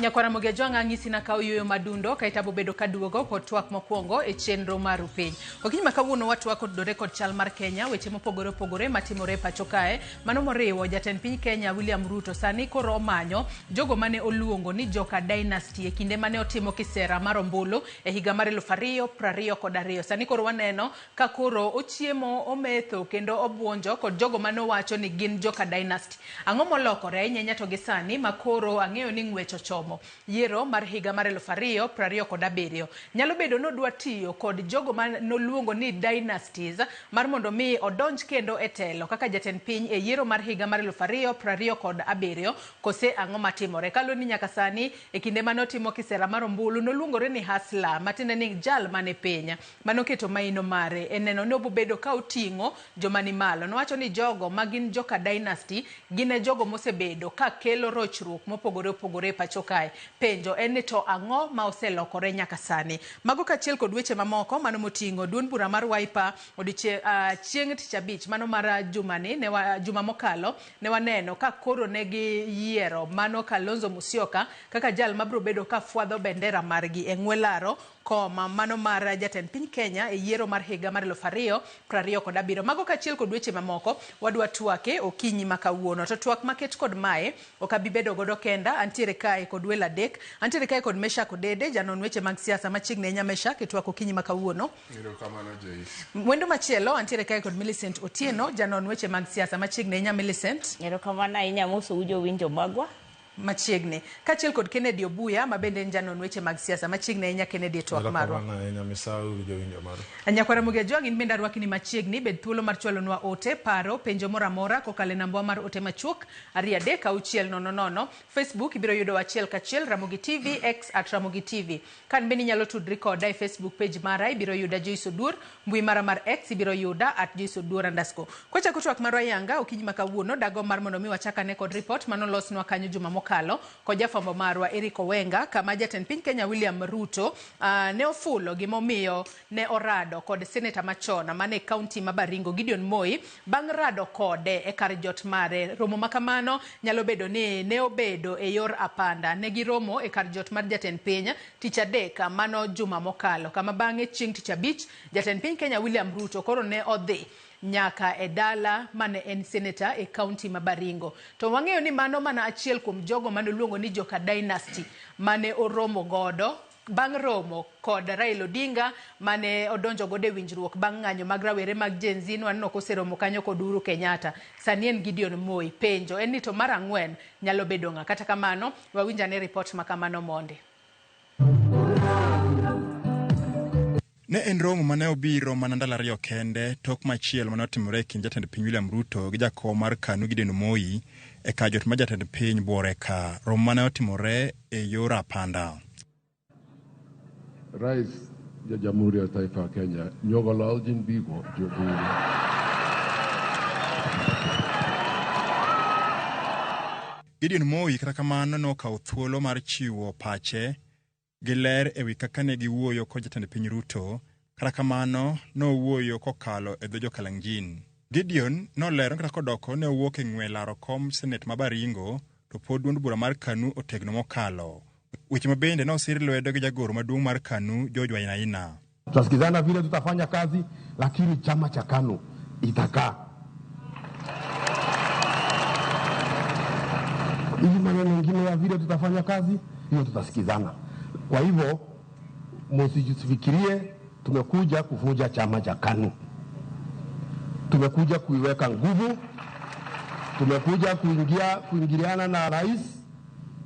Nyakwara Mogejwang' ang'isi na kaw yueyo madundo kaeto abobedo kaduogo kod twak mokwongo e chenro mar piny. Okinyi ma kawuono watwak kotudore kod chal mar Kenya, weche mopogore opogore matimore e pacho kae, mano moriwo jatend piny Kenya William Ruto sani koro omanyo jogo mane oluongo ni joka dynasty e kinde mane otimo kisera mar ombulu e higa mar 2022. Sani koro waneno ka koro ochiemo, ometho kendo obuonjo kod jogo mane owacho ni gin joka dynasty. Ang'o molokore ahinya ahinya to gi sani ma koro ang'eyo ni ng'wech ochomo yiero mar higa mar 2027? Nyalo bedo ni odwa tiyo kod jogo ma noluongo ni dynasties mar mondo mi odonj kendo e telo kaka jatend piny e yiero mar higa mar 2027, kose ang'o matimore? Kaluwore ni nyaka sani e kinde mane otimo kisera mar ombulu noluongore ni hustler, matiende ni jal mane piny manoketo maino mare e neno ni obobedo ka oting'o joma ni malo. Nowacho ni jogo ma gin joka dynasty gin e jogo mosebedo ka kelo rochruok mopogore opogore e pacho kae. Penjo en ni to ang'o ma oselokore nyaka sani? Mago kaachiel kod weche mamoko mano moting'o duond bura mar Wiper chieng' tich abich mano mar jumani ne wa, juma mokalo ne waneno ka koro ne giyiero mano Kalonzo Musyoka kaka jal mabiro bedo ka fwadho bendera margi e ng'we laro koma mano mar jatend piny Kenya e yiero mar higa mar 2027. Mago kaachiel kod weche mamoko wadwa twake okinyi ma kawuono. To twak maket kod mae ok abi bedo godo kenda, antiere kae kod welo adek. Antiere kae kod Meshak Odede, janon weche mag siasa machiegni ahinya. Meshak, e twak okinyi ma kawuono. Erokamano Joyce. Wendo machielo antiere kae kod Millicent Otieno, janon weche mag siasa machiegni ahinya. Millicent. Erokamano ahinya, mosou jowinjo magwa. Machiegni. Kaachiel kod Kennedy Obuya ma bende en janon weche mag siasa machiegni ahinya. Kennedy, e twak marwa. Erokamano ahinya, misau jowinjo marwa. Nyakwara Ramogi Ajwang', in bende arwaki ni machiegni, bed thuolo mar chwalonwa ote, paro, penjo moro amora kokalo e nambwa mar ote machuok 23600. Facebook ibiro yudo achiel kachiel Ramogi TV, X at Ramogi TV. Kan bende inyalo tudri koda e Facebook page mara, ibiro yuda Joyce Oduor, mbui mara mar X ibiro yuda at Joyce Oduor underscore. Kwachako twak marwa yanga okinyi ma kawuono, dago mar mondo mi wachakane kod report manolosnwa kanyo juma mokalo kod jafwambo marwa Eric Owenga, kama jatend piny Kenya William Ruto ne ofulo gimomiyo ne orado kod seneta machon mane e kaunti ma Baringo Gideon Moi bang' rado kode e kar jot mare. Romo ma kamano nyalo bedo ni ne obedo e yor apanda. Ne giromo e kar jot mar jatend piny tich adek mano juma mokalo, kama bang'e chieng' tich abich jatend piny Kenya William Ruto koro ne odhi nyaka e dala mane en seneta e kaunti ma Baringo. To wang'eyo ni mano mana achiel kuom jogo mane oluongo ni joka dynasty mane oromo godo bang' romo kod Raila Odinga mane odonjo godo e winjruok bang' ng'anyo mag rawere mag Gen Z. Nwaneno koseromo kanyo kod Uhuru Kenyatta. Sani en Gideon Moi. Penjo en ni to mar ang'wen nyalo bedo ng'a? Kata kamano, wawinj ane ripot ma kamano mondi. Ne en romo mane obiro mana ndalo ariyo kende tok machielo mane otimore e kind jatend piny William Ruto gi jakom mar KANU Gideon Moi e kar jot mar jatend piny Buore ka. Romo mane otimore e yor apanda. Rais ya Jamhuri ya Taifa ya Kenya Nyogolojin Bigo Joburu. Gideon Moi kata kamano nokawo thuolo mar chiwo pache gi ler ewi kaka ne giwuoyo kod jatend piny Ruto, kata kamano nowuoyo kokalo e dho jo-Kalenjin. Gideon nolero ni kata kodoko ne owuok e ng'we laro kom senet ma Baringo, to pod duond bura mar KANU otegno mokalo. Weche ma bende nosir lwedo gi jagoro maduong' mar KANU George Wainaina. Tutasikizana vile tutafanya kazi, lakini chama cha KANU itakaa. Hivi maneno mengine ya vile tutafanya kazi, hiyo tutasikizana. Kwa hivyo msijifikirie tumekuja kuvunja chama cha KANU. Tumekuja kuiweka nguvu, tumekuja kuingiliana na rais,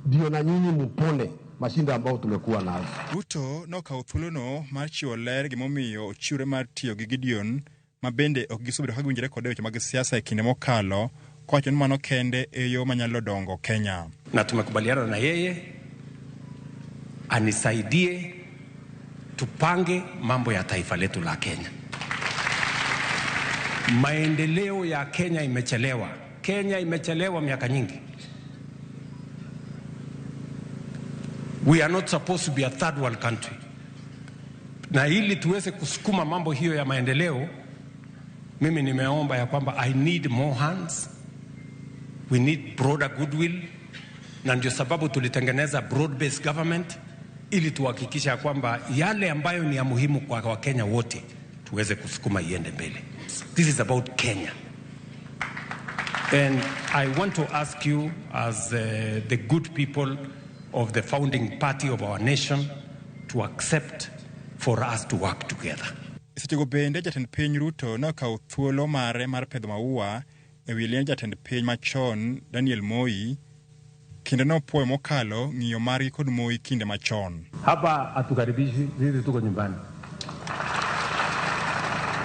ndio na nyinyi mupone mashinda ambayo tumekuwa nazo. Ruto nokawo thuolono mar chiwo ler gimomiyo ochiwre mar tiyo gi Gideon ma bende ok gisebedo ka giwinjore kode e weche mag siasa e kinde mokalo, kowacho ni mano kende e yo manyalo dongo Kenya. Na tumekubaliana na yeye anisaidie tupange mambo ya taifa letu la Kenya. Maendeleo ya Kenya imechelewa. Kenya imechelewa miaka nyingi. We are not supposed to be a third world country. Na ili tuweze kusukuma mambo hiyo ya maendeleo, mimi nimeomba ya kwamba I need more hands. We need broader goodwill. Na ndio sababu tulitengeneza broad based government ili tuhakikisha ya kwamba yale ambayo ni ya muhimu kwa Wakenya wote tuweze kusukuma iende mbele. This is about Kenya. And I want to ask you as the good people of the founding party of our nation to accept for us to work together. Sechego bende jatend piny Ruto ne okawo thuolo mare mar pedho maua e wi liend jatend piny machon Daniel Moi kendo nopuoyo mokalo ng'iyo margi kod Moi kinde machon. Hapa hatukaribishi, sisi tuko nyumbani.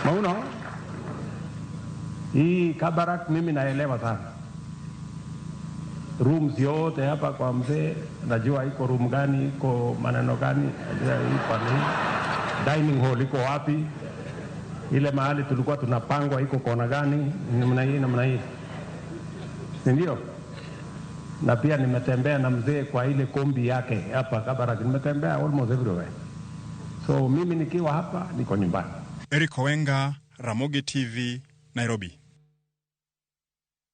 Mauno, hii Kabarak mimi naelewa sana. Rooms yote hapa kwa mzee najua iko room gani, iko maneno gani, najua iko nini. Dining hall iko wapi, ile mahali tulikuwa tunapangwa iko kona gani, namna hii namna hii, si ndio? Na pia nimetembea na mzee kwa ile kombi yake hapa Kabarak, nimetembea almost everywhere. So mimi nikiwa hapa niko nyumbani. Eric Owenga, Ramogi TV, Nairobi.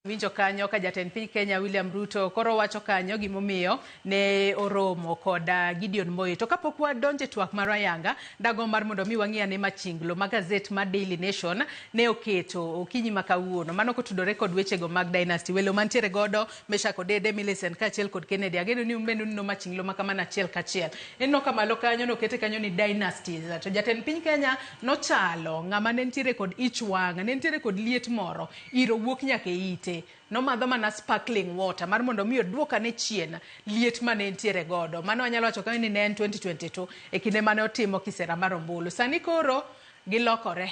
Winjo kanyo ka jatend piny Kenya William Ruto koro wacho kanyo gimomiyo ne oromo koda Gideon Moi. To kapok wadonje twak mar ayanga, dago mar mondo mi wang'i ane machinglo ma gazet mar Daily Nation ne oketo okinyi ma kawuono. Mano kotudore kod wechego mag dynasty. Welo mantiere godo Meshack Odede, Millicent kaachiel kod Kennedy. Ageno ni un bende uneno machinglo ma kamano achiel kachiel. Ineno ka malo kanyo nokete kanyo ni dynasties. To jatend piny Kenya nochalo ng'ama ne nitiere kod ich wang', ne nitiere kod liet moro, iro wuok nyaka e ite. Nomadho mana sparkling water mar mondo mi oduok ane chien liet mane nitiere godo. Mano anyalo wacho kanyo ni ne en 2022 e kinde mane otimo kisera mar ombulu. Sani koro gilokore.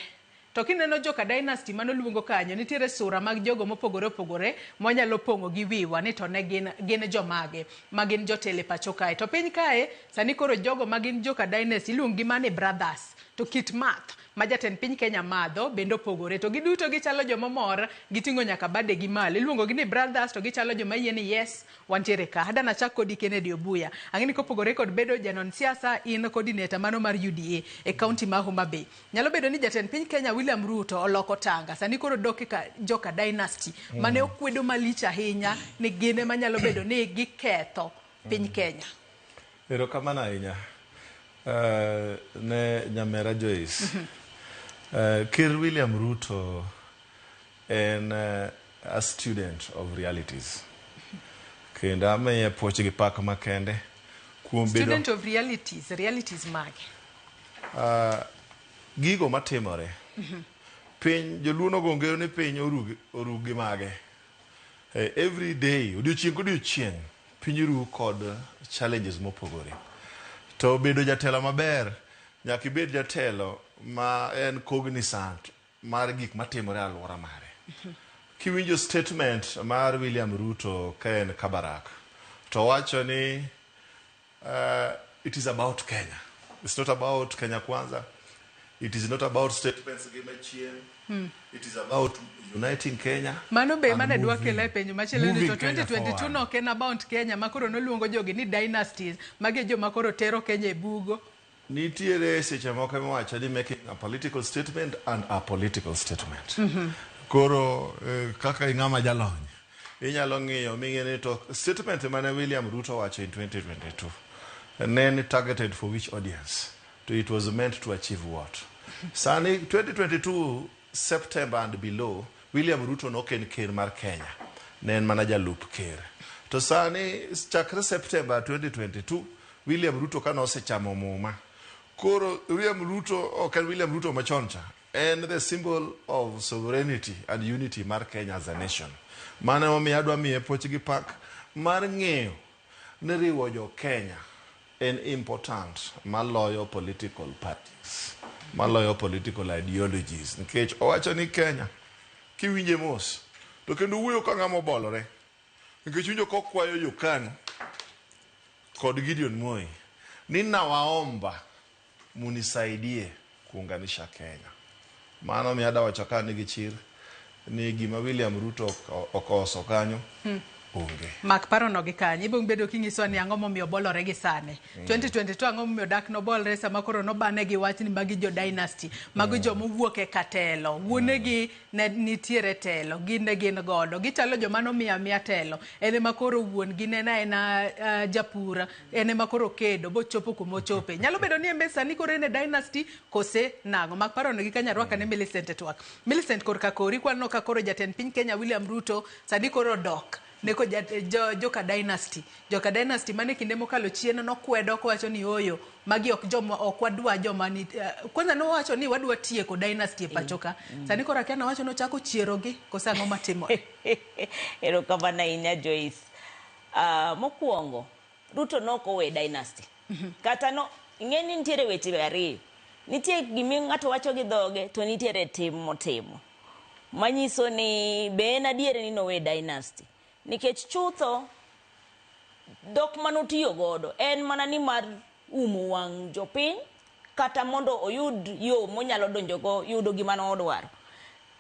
To kineno joka dynasty manoluongo kanyo, nitiere sura mag jogo mopogore opogore mwanyalo pong'o gi wiwa ni to ne gin jomage ma gin jotelo e pacho kae. To piny kae sani koro jogo ma gin joka dynasty iluongo gi mane brothers. To kit math ma jatend piny Kenya madho bende opogore. To giduto gichalo joma mor, giting'o nyaka bade gi malo. Iluongo gi ni brothers to gichalo joma yie ni yes, wantiere ka. Adana chak kodi Kennedy Obuya. Ang'e ni kopogore kod bedo janon siasa, in coordinator mano mar UDA e county ma Homa Bay. Nyalo bedo ni jatend piny Kenya William Ruto oloko tanga. Sani koro dok ka joka dynasty mane okwedo malich ahinya ni gin ema nyalo bedo ni giketho piny Kenya. Erokamano ahinya. Ne nyamera Joyce. Ker William Ruto en a student of realities. Kendo amiye puoch gi pak makende kuom bedo student of realities, realities mage? Gigo matimore. Piny joluo nogo ngero ni piny oru gi mage. Every day, odiochieng' kodiochieng', piny ru kod challenges mopogore. To bedo jatelo maber, nyaka ibed jatelo ma en cognizant mar gik matimore e alwora mare. Kiwinjo statement mar William Ruto ka en Kabarak, to wacho ni it is about Kenya. It's not about Kenya Kwanza. It is not about statements gi machien. It is about uniting Kenya. Mano be and mane dwa moving- kelo e penjo machielo ni moving to Kenya 2022 forward. no ok en about Kenya ma koro noluongo jogi ni dynasties magi joma koro tero Kenya e bugo. Nitiere seche moko miwacho ni making a political statement and a political statement. Koro kaka ing'ama jalony, inyalo ng'iyo ming'e ni to statement mane William Ruto wacho in 2022 ne en targeted for which audience? To it was meant to achieve what? Sani 2022 September and below, William Ruto nok en ker mar Kenya. Ne en mana jalup ker. To sani chakre September 2022, William Ruto kane osechamo muma. Koro William Ruto ok en William Ruto machon cha. En the symbol of sovereignty and unity mar Kenya as a nation. Mano emomiyo adwa miye puoch gi pak mar ng'eyo ni riwo jo Kenya en important maloyo political parties, maloyo political ideologies. Nikech owacho ni Kenya, kiwinje mos, to kendo wuoyo ka ng'ama obolore. Nikech winjo kokwayo jo KANU kod Gideon Moi ni nawaomba munisaidie kuunganisha Kenya. Mano miyo adwa wacho ka nigi chir ni gima William Ruto okoso kanyo. Onge. Mak parono gi kanye. Ibiro bedo kinyisowa ni ang'o momiyo obolore gi sani. 2022 ang'o momiyo dak nobolre sama koro nobane gi wach ni magi jo dynasty. Magi joma owuok e katelo. Wuonegi ne nitiere telo. Gin ne gin godo. Gichalo joma nomiyo amiya telo. En ema koro wuon gi ne en aena japur. En ema koro okedo bochopo kuma ochope. Nyalo bedo ni en be sani koro en e dynasty kose nang'o. Mak parono gi kanye arwaka ne Millicent e twak. Millicent korka kori kwaneno ka koro jatend piny Kenya William Ruto sani koro dok neko joka dynasty. Joka dynasty mane kinde mokalo chien nokwedo kowacho ni oyo magi ok joma ok wadwa joma ni kwanza nowacho ni wadwa tieko dynasty e pacho ka. Sani koro akia nowacho nochako chierogi kose ang'o matimore. Erokamano ahinya Joyce. Mokwongo, Ruto nok owe dynasty. Kata no, ing'e ni nitiere weche ariyo. Nitie gima ng'ato wacho gi dhoge to nitiere tim motimo. Manyiso ni be en adier ni nowe dynasty. Nikech chutho, dhok manotiyo godo en mana ni mar umo wang' jopiny kata mondo oyud yo monyalo donjogo yudo gima nodwaro.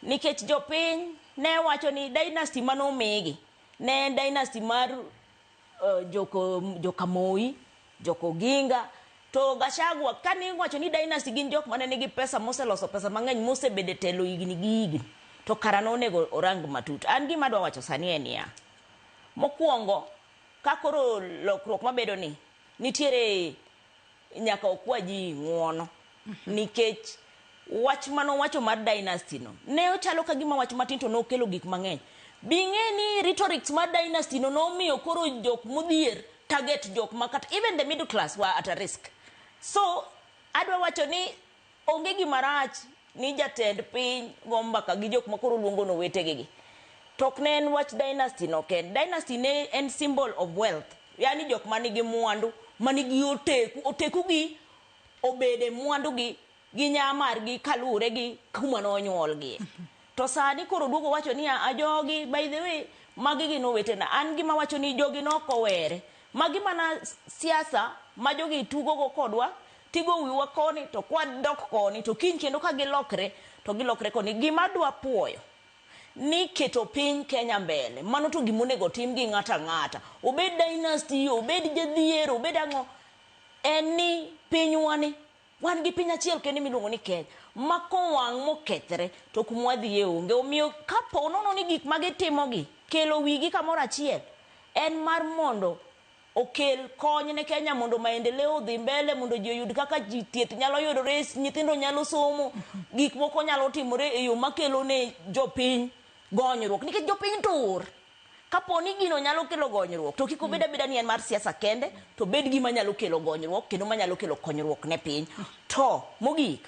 Nikech jopiny ne wacho ni dynasty manomigi ne en dynasty mar joka Moi, joka Oginga, to Gachagua kane iwacho ni dynasty gin jok mane nigi pesa moseloso pesa mang'eny mosebedo e telo higni gi higni to kara nonego orang matut. An gima adwa wacho sani en niya, mokwongo ka koro lokruok mabedo ni nitiere nyaka okwa ji ng'uono nikech wach manowacho mar dynasty no ne ochalo ka gima wach matin to nokelo gik mang'eny. Bing'e ni rhetorics mar dynasty no nomiyo koro jok modhier target jok ma kata even the middle class were at a risk. So adwa wacho ni onge gima rach ni jatend piny go mbaka gi jok ma koro luongo nowetegi gi. To ok ne en wach dynasty no kende. Dynasty ne en symbol of wealth. Yani jok manigi mwandu, manigi oteku, oteku gi obede mwandu gi gi nyamargi kaluwore gi kuma nonyuolgie. To sani koro duogo wacho ni a jogi by the way magi gin owetena. An gima wacho ni jogi nok owere. Magi mana siasa ma jogi tugo go kodwa tigo wiwa koni to kwadok koni to kiny kendo ka gilokre to gilokre koni. Gima adwa puoyo ni keto piny Kenya mbele mano to gima onego tim gi ng'ato ang'ata. Obed dynasty, obed jadhier, obed ang'o. En ni pinywa ni wan gi piny achiel kende miluongo ni Kenya ma kowang' mokethre to kuma wadhiye onge. Omiyo kapo nono ni gik ma gitimogi kelo wigi kamoro achiel en mar mondo okel kony ne Kenya mondo maendeleo odhi mbele mondo ji oyud kaka ji thieth nyalo yudore, nyithindo nyalo somo, gik moko nyalo timore e yo makelo ne jopiny gonyruok. Nikech jopiny tur. Kapo ni gino nyalo kelo gonyruok to kik obed abeda ni en mar siasa kende to obed gima nyalo kelo gonyruok kendo manyalo kelo konyruok ne piny. To mogik,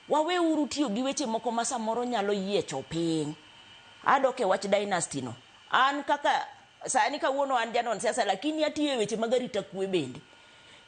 waweuru tiyo gi weche moko ma samoro nyalo yiecho piny. Adok e wach dynasty no. An kaka sani kawuono an janon siasa lakini atiyo e weche mag arita kwe bende.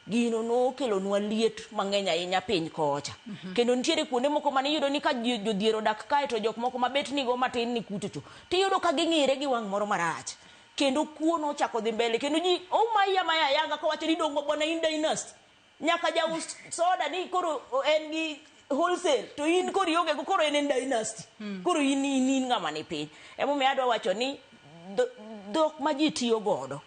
Gino nokelonwa liet mang'eny ahinya piny kocha. Kendo nitiere kuonde moko mane iyudo ni ka jodhier odak kae to jok moko mabet nigo matin ni kuchocho. Tiyudo ka ging'ire gi wang' moro marach. Kendo kuo nochako dhi mbele. Kendo ji omayi amaya ayanga kowacho ni dongo bwana in dynasty. Nyaka jaus soda ni koro en gi wholesale to in koro ionge go koro en en dynasty. Koro in in in ng'ama ni piny. Emomiyo adwa wacho ni dhok ma ji tiyo godo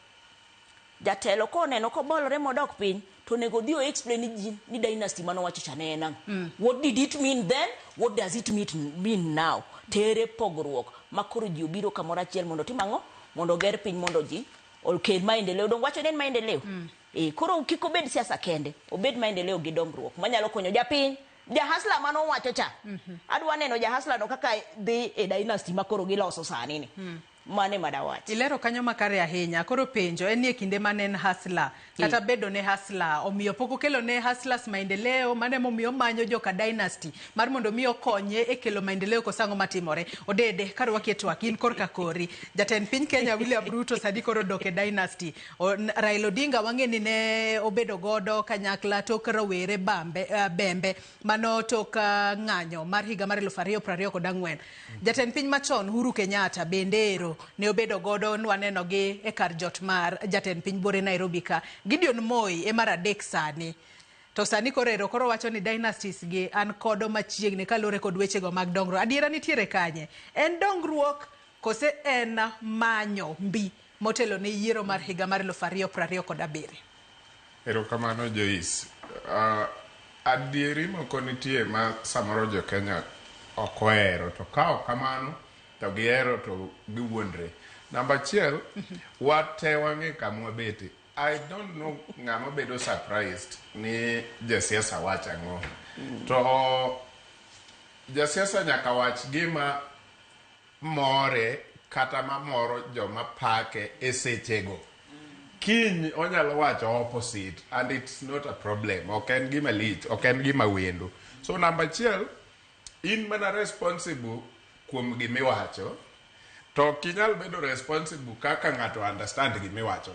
jatelo koneno kobolore modok piny to onego odhi o explain ni ji ni dynasty manowacho cha ne en ang'o. What did it mean then? What does it mean now? Tere pogruok ma koro ji obiro kamoro achiel mondo otim ang'o? Mondo oger piny mondo ji okel maendeleo. Donge wacho ni en maendeleo? Koro kik obed siasa kende, obed maendeleo gi dongruok manyalo konyo japiny. Jahasla manowacho cha. Adwa neno jahasla no kaka dhi e dynasty ma koro giloso sani ni. Mane madawach. Ilero kanyo makare ahinya. Koro penjo en ni e kinde mane en hustler kata bedo ne hustler omiyo pok okelo ne hustlers maendeleo mane momiyo omanyo joka dynasty mar mondo mi okonye e kelo maendeleo koso ang'o matimore. Odede karwaki e twak in korka kori. Jatend piny Kenya William Ruto sani koro odok e dynasty. Raila Odinga wang'e ni ne obedo godo kanyakla tok rowere Bembe mano tok ng'anyo mar higa mar 2024. Jatend piny machon Uhuru Kenyatta bende ero ne obedo godo nwaneno gi e kar jot mar jatend piny buore Nairobi ka. Gideon Moi e mar adek sani. To sani koro ero koro wacho ni dynasties gi an kodo machiegni kaluwore kod wechego mag dongruok. Adiera nitiere kanye? En dongruok kose en manyo mbi? motelo ne yiero mar higa mar 2027. Erokamano Joyce. Adieri moko nitie ma samoro jo Kenya ok ohero to ka ok kamano to gihero to giwuondre. Namba achiel, wate wang'e kama wabete. I don't know ng'ama bedo surprised ni jasiasa wacho ang'o. To jasiasa nyaka wach gima more kata mamoro joma pake e sechego. Kiny onyalo wacho opposite and it's not a problem. Ok en gima lich, ok en gima wendo. So namba achiel, in mana responsible kuom gimiwacho, to ok inyal bedo responsible kaka ng'ato understand gimiwacho.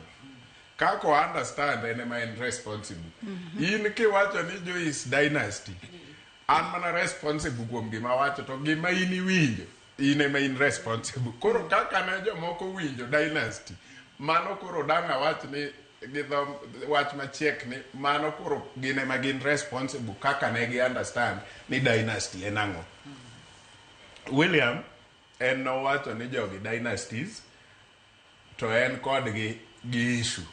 Kaka o understand en ema en responsible. In kiwacho ni Joyce dynasty, an mana responsible kuom gima awacho to gima in iwinjo, in ema in responsible. Koro kaka ne jomoko winjo dynasty, mano koro dang' awach ni gi dho wach machiek ni mano koro gin ema gin responsible kaka ne gi understand ni dynasty en ang'o. William en nowacho ni jogi dynasties to en kodgi gi issue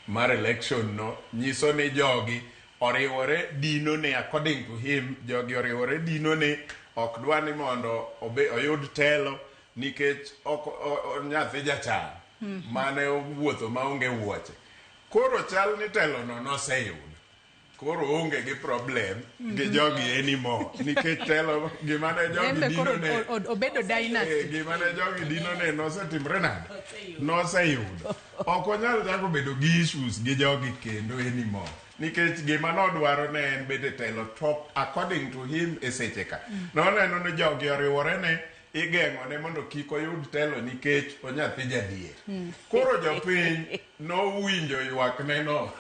mar election no nyiso ni jogi oriwore dino ne according to him jogi oriwore dino ne ok dwa ni mondo obe, oyud telo nikech ok nyathi jachan mane owuotho maonge wuoche. Koro chal ni telo no noseyudo koro onge gi problem gi jogi anymore nikech telo gima ne jogi En be koro dino ne obedo dynasty. Gima ne jogi dino ne nosetimre nade noseyudo ok onyal chako bedo gi issues gi jogi kendo anymore nikech gima nodwaro ne en bet e telo to according to him e seche ka noneno ni jogi oriwore ne igeng'o ne mondo kik oyud telo nikech onyathi jadier. Koro jopiny nowinjo ywakne no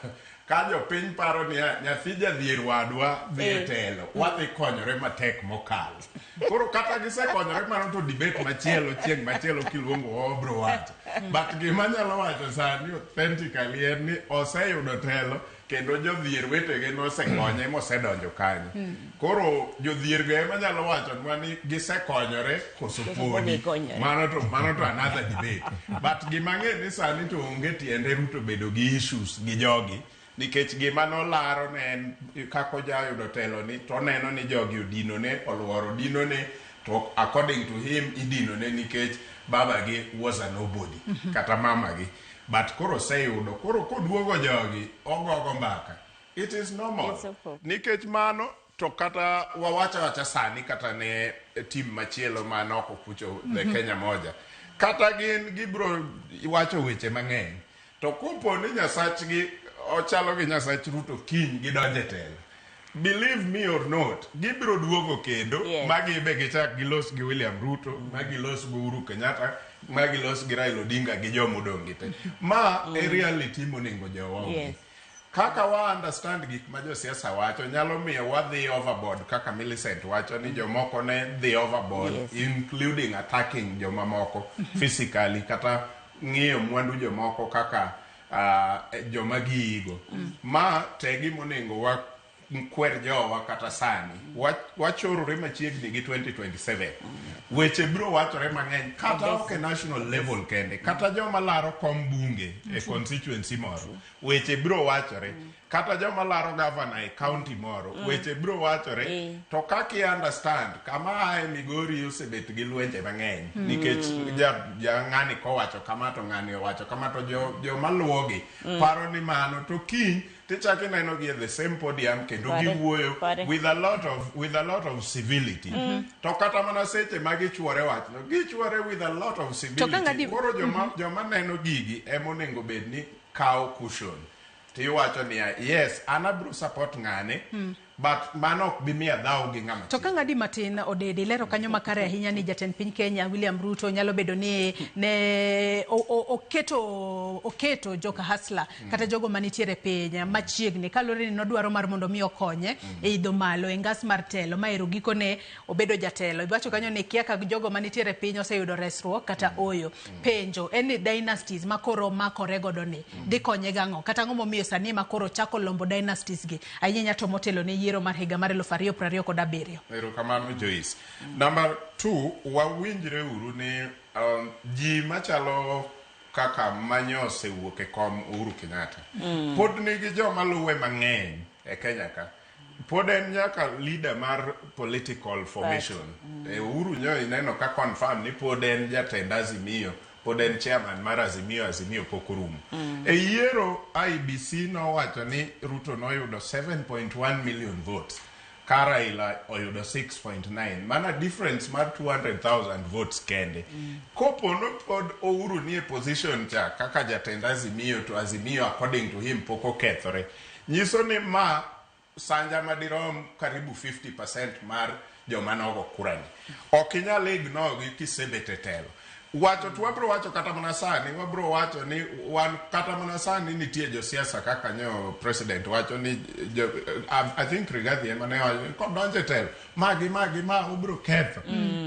ka jopiny paro niya nyathi jadhier wadwa dhi e telo wadhi konyore matek mokalo. Koro kata gisekonyore mano to debate machielo chieng' machielo kiluongo wabro wacho. But gima anyalo wacho sani authentically en ni oseyudo telo kendo jodhier wetege nosekonye mosedonjo kanyo. Koro jodhier go ema nyalo wachonwa ni gisekonyore koso podi. Gikonyore. Mano to another debate. But gima ang'e ni sani to onge tiende Ruto bedo gi issues gi jogi nikech gima nolaro ne en kaka ojayudo telo ni to oneno ni jogi odinone oluoro dinone to according to him idinone nikech babagi was a nobody kata mamagi but koro oseyudo koro koduogo jogi ogogo mbaka it is normal. It's okay. Nikech mano to kata wawacha wacha sani kata ne team machielo man oko kucho the Kenya moja kata gin gibro wacho weche mang'eny to kopo ni nyasachgi ochalo gi nyasach Ruto kiny gidonje telo believe me or not gibiro duogo kendo ma gibe gichak gilos gi William Ruto ma gilos gi Uhuru Kenyatta ma gilos gi Raila Odinga gi jomodong' gi te ma e reality monego jowa ong'e. Kaka wa understand gik ma josiasa wacho nyalo miyo wadhi overboard kaka Millicent wacho ni jomoko ne dhi overboard including attacking jomamoko physically kata ng'iyo mwandu jomoko kaka joma giigo ma te gimonego wa kwer jowa kata sani wachorore machiegni gi 2027 weche biro wachore mang'eny kata ok e national level kende kata joma laro kom bunge e constituency moro weche biro wachore kata joma laro governor e county moro weche biro wachore to kaka i understand kama ae Migori osebet gi lwenje mang'eny nikech ja ng'ani kowacho kama to ng'ani owacho kama to joma luwogi paro ni mano to kiny tichako ineno gi e the same podium kendo giwuoyo Pare. with a lot of civility to kata mana seche ma gichuore wachno gichuore with a lot of To ka civility ng'adi koro joma neno gigi ema onego bed ni kawo cushion tiwacho niya yes an abiro support ng'ane but mano ok bi miya dhaw gi ng'ama To ka ng'adi matin Odede lero kanyo makare ahinya ni jatend piny Kenya William Ruto nyalo bedo ni ne oketo joka hustler kata jogo manitiere piny machiegni kaluwore ni nodwaro mar mondo mi okonye e idho malo e ngas mar telo ma ero gikone obedo jatelo. Iwacho kanyo ni kia ka jogo manitiere piny oseyudo resruok kata oyo. Penjo en ni dynasties ma koro makore godo ni dhi konye gang'o kata ang'o momiyo sani ema koro chako lombo dynasties gi ahinya to motelo ne yiero mar higa mar 2027. Erokamano Joyce. Number two, wawinjre uru ni ji machalo kaka manyo osewuok e kom Uhuru Kenyatta pod nigi joma luwe mang'eny e Kenya ka. Pod en nyaka leader mar political formation. Uhuru nyo ineno ka confirm ni pod en jatend Azimio, pod en chairman mar Azimio, Azimio pok orumo. E yiero IEBC nowacho ni Ruto noyudo 7.1 million votes ka Raila oyudo 6.9, mana difference mar 200,000 votes kende. Kopo no pod Uhuru nie position cha kaka jatend Azimio, to Azimio according to him pok okethore, nyiso ni ma sanja madirom karibu 50% mar joma nogo kurani ok inyal ignore gi kisebet e telo. Wacho to wabro wacho kata mana sani, wabro wacho ni wan kata mana sani nitie josiasa kaka nyo president wacho ni jo, I think Rigathi ema ne wacho ni kodonjo e telo magi magi ma obro ketho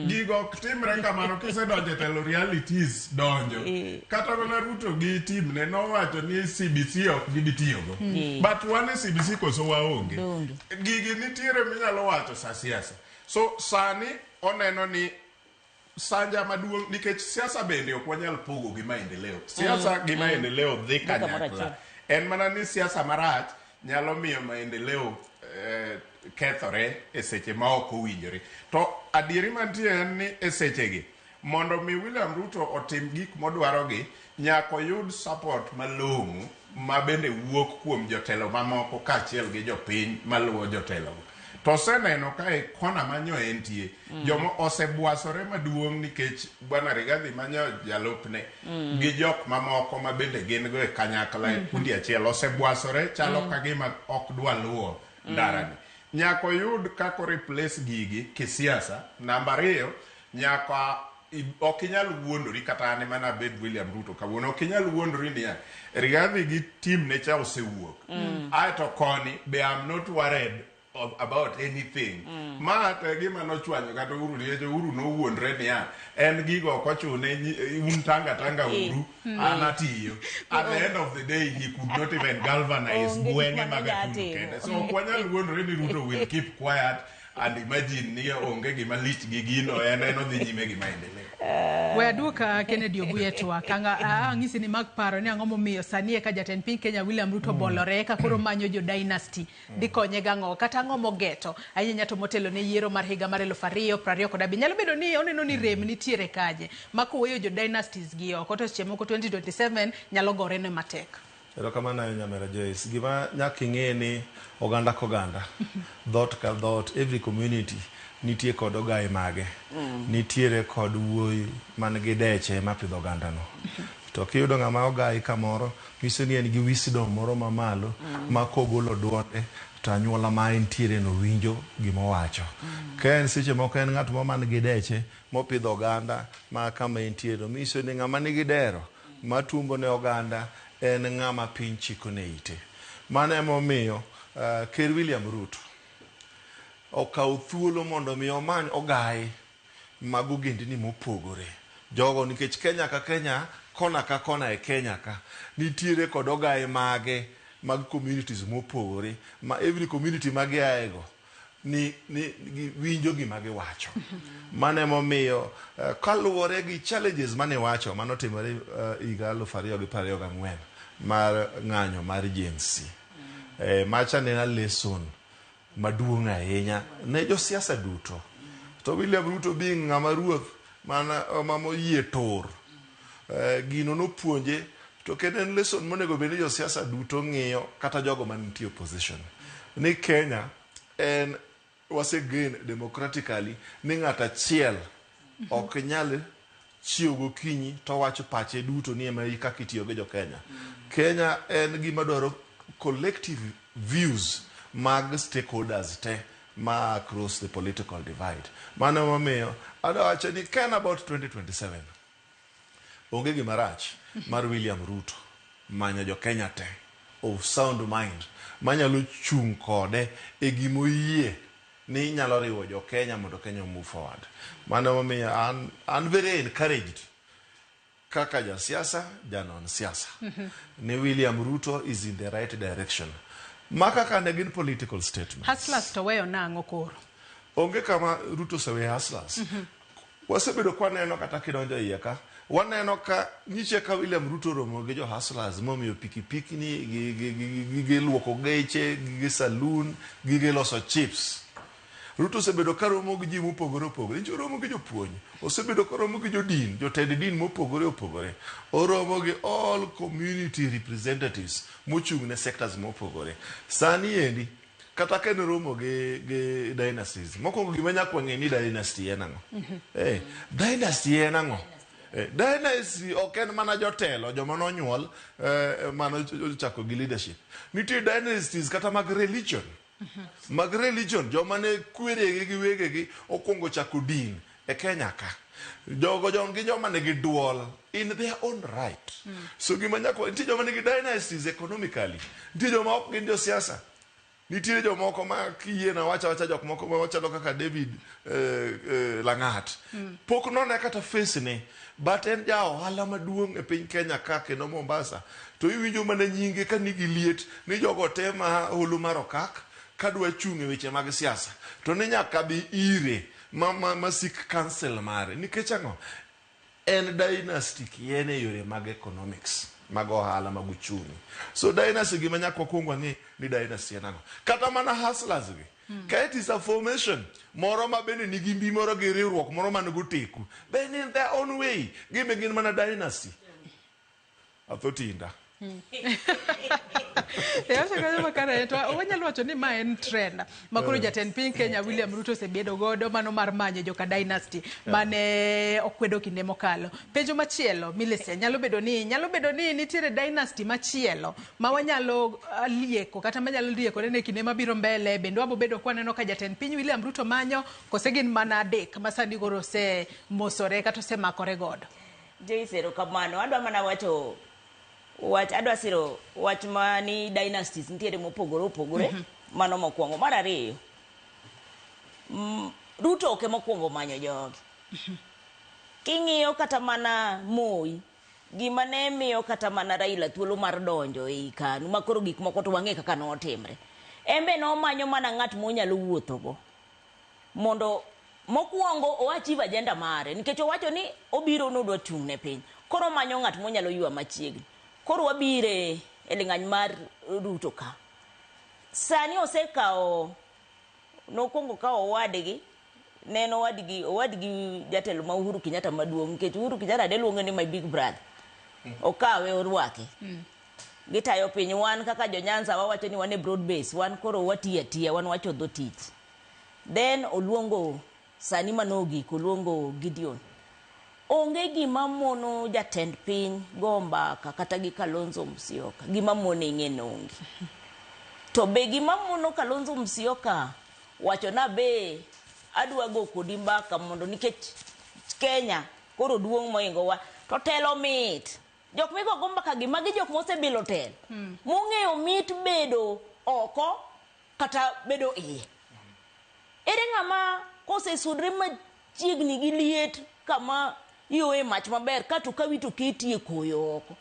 gigo. Ok timre kamano. Kisedonjo e telo, realities donjo. Kata mana Ruto gi team ne nowacho ni CBC ok gibi tiyogo, but wan e CBC koso waonge? Donge. Gigi nitiere minyalo wacho sa siasa. So sani oneno ni sanja maduong', nikech siasa bende ok wanyal pogo gi maendeleo. Siasa gi maendeleo dhi kamoro kanyakla. Achiel. En mana ni siasa marach nyalo miyo maendeleo kethore e seche ma ok owinjore. To adieri mantie en ni e sechegi, mondo mi William Ruto otim gik modwarogi, nyaka oyud support malong'o ma bende wuok kuom jotelo mamoko kaachiel gi jopiny maluwo jotelogo. To oseneno ka e kona manyo entie, joma osebwasore maduong' nikech bwana Rigathi manyo jalupne gi jok mamoko ma bende gin go e kanyakla e kundi achiel osebwasore, chalo ka gima ok dwa luwo ndarani. Nyaka oyud kaka o replace gigi kisiasa. Namba ariyo, nyaka ok inyal wuondori, kata an ema nabed William Ruto kawuono, ok inyal wuondori niya Rigathi gi team ne cha osewuok, aeto koni be I'm not worried about anything. Ma to e gima nochwanyo kata Uhuru, nikech Uhuru nowuondre niya en gigo ok ochune, un tanga tanga uru, an atiyo. At the end of the day he could not even galvanize Onge gik gwenge mane mag onyalo Atundu timo. kende. So ok wanyal wuondre ni Ruto will keep quiet and imagine ni onge gima lich gi gino, en odhi nyime gi maendeleo. We aduoka Kennedy Obuye twak. Anga ang'isi ni mag paro ni ang'o momiyo sani eka jatend piny Kenya William Ruto bolore eka koro manyo jo dynasty dhi konye gang'o, kata ang'o mogeto ahinya to motelo ne yiero mar higa mar 2027? Nyalo bedo ni oneno ni rem nitiere kaje ma koweyo jo dynasties gi oko to seche moko 2027 nyalo gore ne matek. Erokamano ahinya, Mera Joyce. Gima nyaka ing'e ni oganda koganda, dhoot ka dhoot, every community nitie kod ogaye mage. Nitiere kod wuoyi man gi deche mapidho ogandano. To kiyudo ng'ama ogayi kamoro, nyiso ni en gi wisdom moro mamalo ma kogolo duonde to anyuola ma entiere no winjo gimowacho. Ka en seche moko en ng'at moro man gi deche mopidho oganda ma kama entie no, nyiso ni ng'ama nigi dero matumbo ne oganda en ng'ama piny chiko ne ite. Mano emomiyo Ker William Ruto okawo thuolo mondo mi omany ogayi mag ogendni mopogore. Jogo nikech Kenya ka Kenya, kona ka kona e Kenya ka, nitiere kod ogayi mage mag communities mopogore ma every community ma giae go ni winjo gima giwacho. Mano emomiyo kaluwore gi challenges mane wacho manotimore higa 2024 mar ng'anyo mar Gen Z. Macha ne en a lesson maduong' ahinya ne josiasa duto. To William Ruto being ng'ama ruoth mana mamoyie tur, gino nopuonje, to kendo en lesson monego bed ni josiasa duto ng'iyo, kata jogo mantie opposition, ni Kenya en wase gain democratically ni ng'at achiel ok nyal chiew gokinyi to wacho pache duto ni ema kaka itiyo gi jo Kenya. Kenya en gima dwaro collective views mag stakeholders te ma across the political divide. Mano emomiyo adwa wacho ni ken about 2027 onge gima rach mar William Ruto manyo jo Kenya te of sound mind manyalo chung' kode e gimoyie ni nyalo riwo jo Kenya mondo Kenya move forward. Mano emomiyo an very encouraged kaka jasiasa, janon siasa, ni William Ruto is in the right direction. Ma kaka ne gin political statements. Hustlers to weyo nang'o koro? Onge kama Ruto oseweyo hustlers. Wasebedo kwaneno kata kidonjo iye ka. Waneno ka nyiche ka William Ruto romo gi jo hustlers momiyo pikipiki ni gi gi gi gige luoko geche, gige saloon, gige loso chips. Ruto osebedo ka romo gi ji mopogore opogore. Nyiche oromo gi jopuonj, osebedo ka romo gi jodin, jotend din mopogore opogore. Oromo gi all community representatives mochung' ne sectors mopogore. Sani endi kata ka en romo gi gi dynasties mokwongo gima nyaka wang'e ni dynasty en ang'o dynasty en ang'o dynasty ok en mana jotelo joma nonyuol mano ochako gi leadership nitie dynasties kata mag religion mag religion joma ne kweregi gi wegegi okwongo chako din e Kenya ka jogo jon gi joma nigi duol in their own right so gima nyaka nitie joma nigi dynasties economically nitie joma ok gin josiasa nitiere jomoko ma kiyie na wacha wacha jok moko ma wachalo kaka David Langat pok none kata face ne but en ja ohala maduong' e piny Kenya ka kendo Mombasa to iwinjo mana nyinge ka nigi liet ni jogo te ma holo mar okak kadwa chung' e weche mag siasa to ni nyaka bi ire ma seek counsel mare nikech ang'o en dynasty kien e yore mag economics mag ohala mag uchumi so dynasty gima nyaka wakwong wang'e ni dynasty en ang'o kata mana hustlers gi ka it is a formation moro ma bende nigi mbi moro gi riwruok moro man goteku then in their own way gin be gin mana dynasty atho tinda E wacho kanyo makare to wanyalo wacho ni ma en trend ma koro jatend piny Kenya William Ruto osebedo godo mano mar manyo joka dynasty mane okwedo kinde mokalo. Penjo machielo Millicent nyalo bedo ni nitiere dynasty machielo ma wanyalo lieko kata manyalo liekore ne kinde mabiro mbele bende wabo bedo kwaneno ka jatend piny William Ruto manyo kose gin mana adek ma sani koro osemosore kata osemakore godo. Joyce erokamano adwa mana wacho wach adwa siro wach ma ni dynasties nitiere mopogore opogore mano mokwongo mar ariyo Ruto ok ema okwongo manyo jogi king'iyo kata mana Moi gima ne miyo kata mana Raila thuolo mar donjo ei KANU ma koro gik moko to wang'e kaka notimre en be nomanyo mana ng'at monyalo wuothogo mondo mokwongo o achieve agenda mare nikech owacho ni obiro nodwa chung' ne piny koro omanyo ng'at monyalo ywa machiegni koro wabire e ling'any mar Ruto ka sani osekawo nokwongo kawo owadgi ne en owadgi jatelo ma Uhuru Kenyatta maduong' nikech Uhuru Kenyatta ne luonge ni my big brother okawe orwake gitayo piny wan kaka jo Nyanza wawacho ni wan e broad base wan koro watiyo atiya wan wachodho tich then oluongo sani manogik oluongo Gideon onge gima mono jatend piny go mbaka kata gi Kalonzo Musyoka gima mone ing'e ni onge to be gima mono Kalonzo Musyoka wacho na be adwa go kodi mbaka mondo nikech Kenya koro duong' moingo wa to telo mit jok migo go mbaka gi magi jok mosebilo telo mong'eyo mit bedo oko kata bedo iye ere ng'ama kosesudre machiegni gi liet kama ioye mach maber kato kawi to ketie koyo oko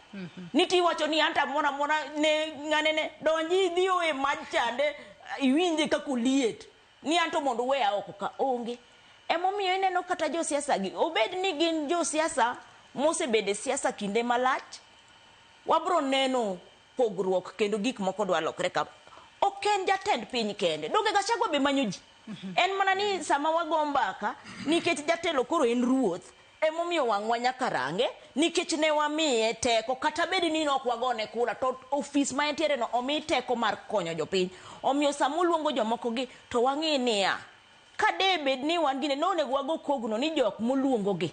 niti iwacho ni anta mora mora ne ng'ane ne donji idhi oye mach chande iwinje kaka oliet ni anto mondo weya oko ka onge emomiyo ineno kata josiasa gi obed ni gin josiasa mosebedo e siasa kinde malach wabro neno pogruok kendo gik moko dwa lokre ka ok en jatend piny kende donge Gachagua be manyo ji en mana ni sama wago mbaka nikech jatelo koro en ruoth emomiyo wang'wa nyaka range nikech ne wamiye teko kata bed ni ok wagone kura to ofis ma entiere no omi teko mar konyo jopiny omiyo sama oluongo jomoko gi to wang'i niya ka de bed ni wan gine nonego wago kogno ni jok moluongo gi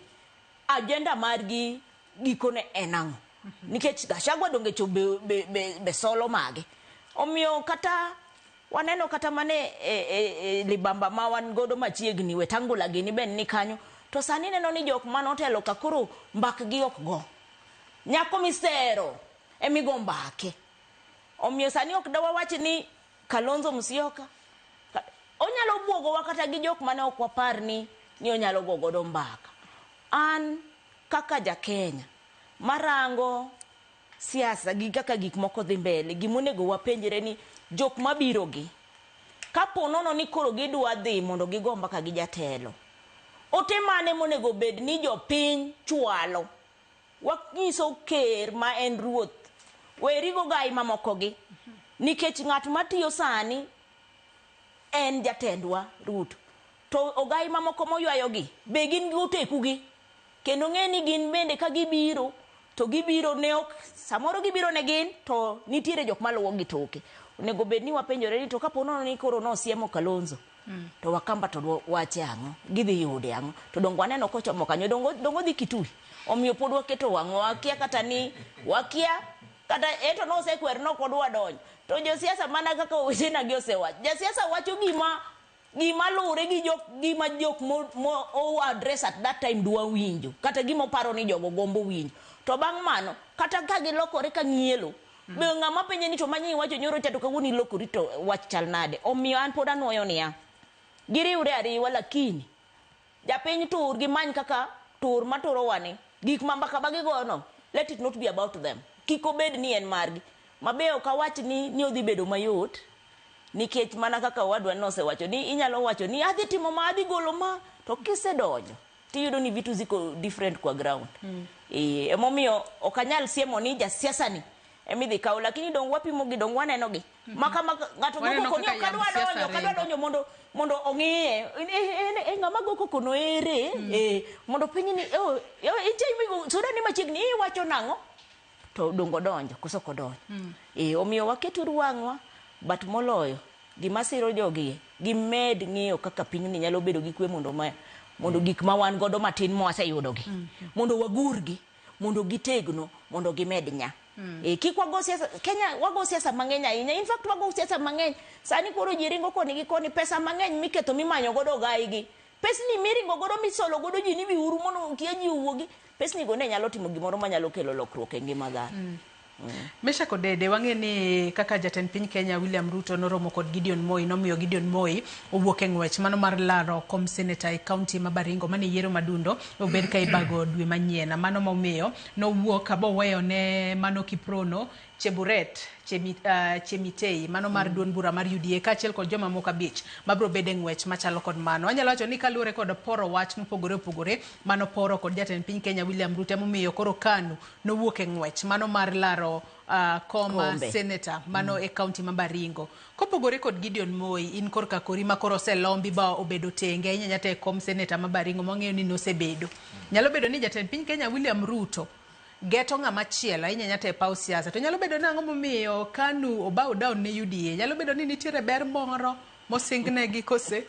agenda margi gikone en ang'o nikech Gachagua donge cho be solo mage omiyo kata waneno kata mane e libamba ma wan godo machiegni Wetangula gini ben ni kanyo to sani neno ni jok manotelo ka koro mbakgi ok go nyako misero emigo mbake omiyo sani ok dawawach ni Kalonzo Musyoka onyalo buogowa kata gi jok mane ok wapar ni onyalo go godo mbaka an kaka ja Kenya marango siasa gi kaka gik moko dhi mbele gimonego wapenjre ni jok mabiro gi kapo nono ni koro gidwa dhi mondo gigo mbaka gi jatelo ote mane monego bed ni jopiny chwalo Wanyiso ker ma en ruoth, weri gogai mamoko gi. Nikech ng'at matiyo sani en jatendwa Ruto. To ogai mamoko moywayo gi be gin gi oteku gi. Kendo ng'e ni gin bende ka gibiro to gibiro ne ok samoro gibiro ne gin to nitiere jok maluwo gi toke. Onego bed ni wapenjore ni to kapo nono ni koro nosiemo Kalonzo to Wakamba to wache ang'o? Gidhi yude ang'o? To dongo waneno kochomo kanyo dongo dongo dhi Kitui. Omiyo pod waketo wang'wa wakia kata ni wakia kata eto nosekwer nok odwa donjo. To josiasa mana kaka owetena gi osewacho. Jasiasa wacho gima gima luwre gi jok gima jok mo, mo o address at that time dwa winjo kata gima oparo ni jogo gombo winjo to bang' mano kata ka gilokore ka ng'ielo be ng'ama penje ni to manyi iwacho nyoro cha to kawuono ilokori to wach chal nade omiyo an pod anuoyo niya giriwre ariwa lakini japiny tur gimany kaka tur maturo wani gik ma mbaka ma gigoyo no let it not be about them kik obed ni en margi mabe ok awach ni ni odhi bedo mayot nikech mana kaka owadwa nosewacho ni inyalo wacho ni adhi timo ma adhi golo ma to kisedonjo tiyudo ni vitu ziko different kwa ground mm. E, emomiyo ok anyal siemo ni jasiasa ni emidhi kaw lakini dong wapimo gi dong waneno gi mm -hmm. maka maka ng'ato go Waneno koko ni kaka ok adwa yamb siasa donjo ok adwa ringo. donjo mondo mondo ong'iye e, e, e, ng'ama go koko no ere mm. e, mondo piny ni oh, intie migo suda ni machiegni iwacho nang'o to dongo donjo koso ok odonjo mm. e, omiyo waketuru wang'wa but moloyo gima siro jogi gimed ng'iyo kaka pinyni nyalo bedo gi kwe mondo ma, mondo gik ma wan godo matin mwaseyudogi mm. mondo wagurgi mondo gitegno mondo gimed nya mm. E, kik wago siasa Kenya wago siasa mang'eny ahinya in fact wago siasa mang'eny sani koro ji ringo koni gi koni pesa mang'eny miketho mimanyo godo ogaigi pesni miringo godo misolo godo ji ni biuru mondo kia ji owuogi pesni go ne nyalo timo gimoro manyalo kelo lokruok e ngima dhano mm. Meshack Odede, wang'e ni kaka jatend piny Kenya William Ruto noromo kod Gideon Moi, nomiyo Gideon Moi owuok e ng'wech mano mar laro kom seneta e kaunti ma Baringo mane yiero madundo obed ka ibago dwe manyien. Mano momiyo nowuok boweyo ne mano Kiprono Cheburet Chemi, Chemitei mano mar duond bura mar UDA kaachiel kod joma moko abich mabiro bedo e ng'wech machalo kod mano. Anyalo wacho ni kaluwore kod poro wach mopogore opogore mano poro kod jatend piny Kenya William Ruto emomiyo koro KANU nowuok e ng'wech mano mar laro kom Kombe. seneta mano e kaunti ma Baringo. Kopogore kod Gideon Moi, in korka kori ma koro oselombi ba obedo tenge ahinya nyata e kom seneta ma Baringo mwang'eyo ni nosebedo. Nyalo bedo ni jatend piny Kenya William Ruto geto ng'ama chielo ahinya nyata e paw siasa. To nyalo bedo ni ang'o momiyo KANU obow down ne UDA? Nyalo bedo ni nitiere ber moro mosingnegi kose?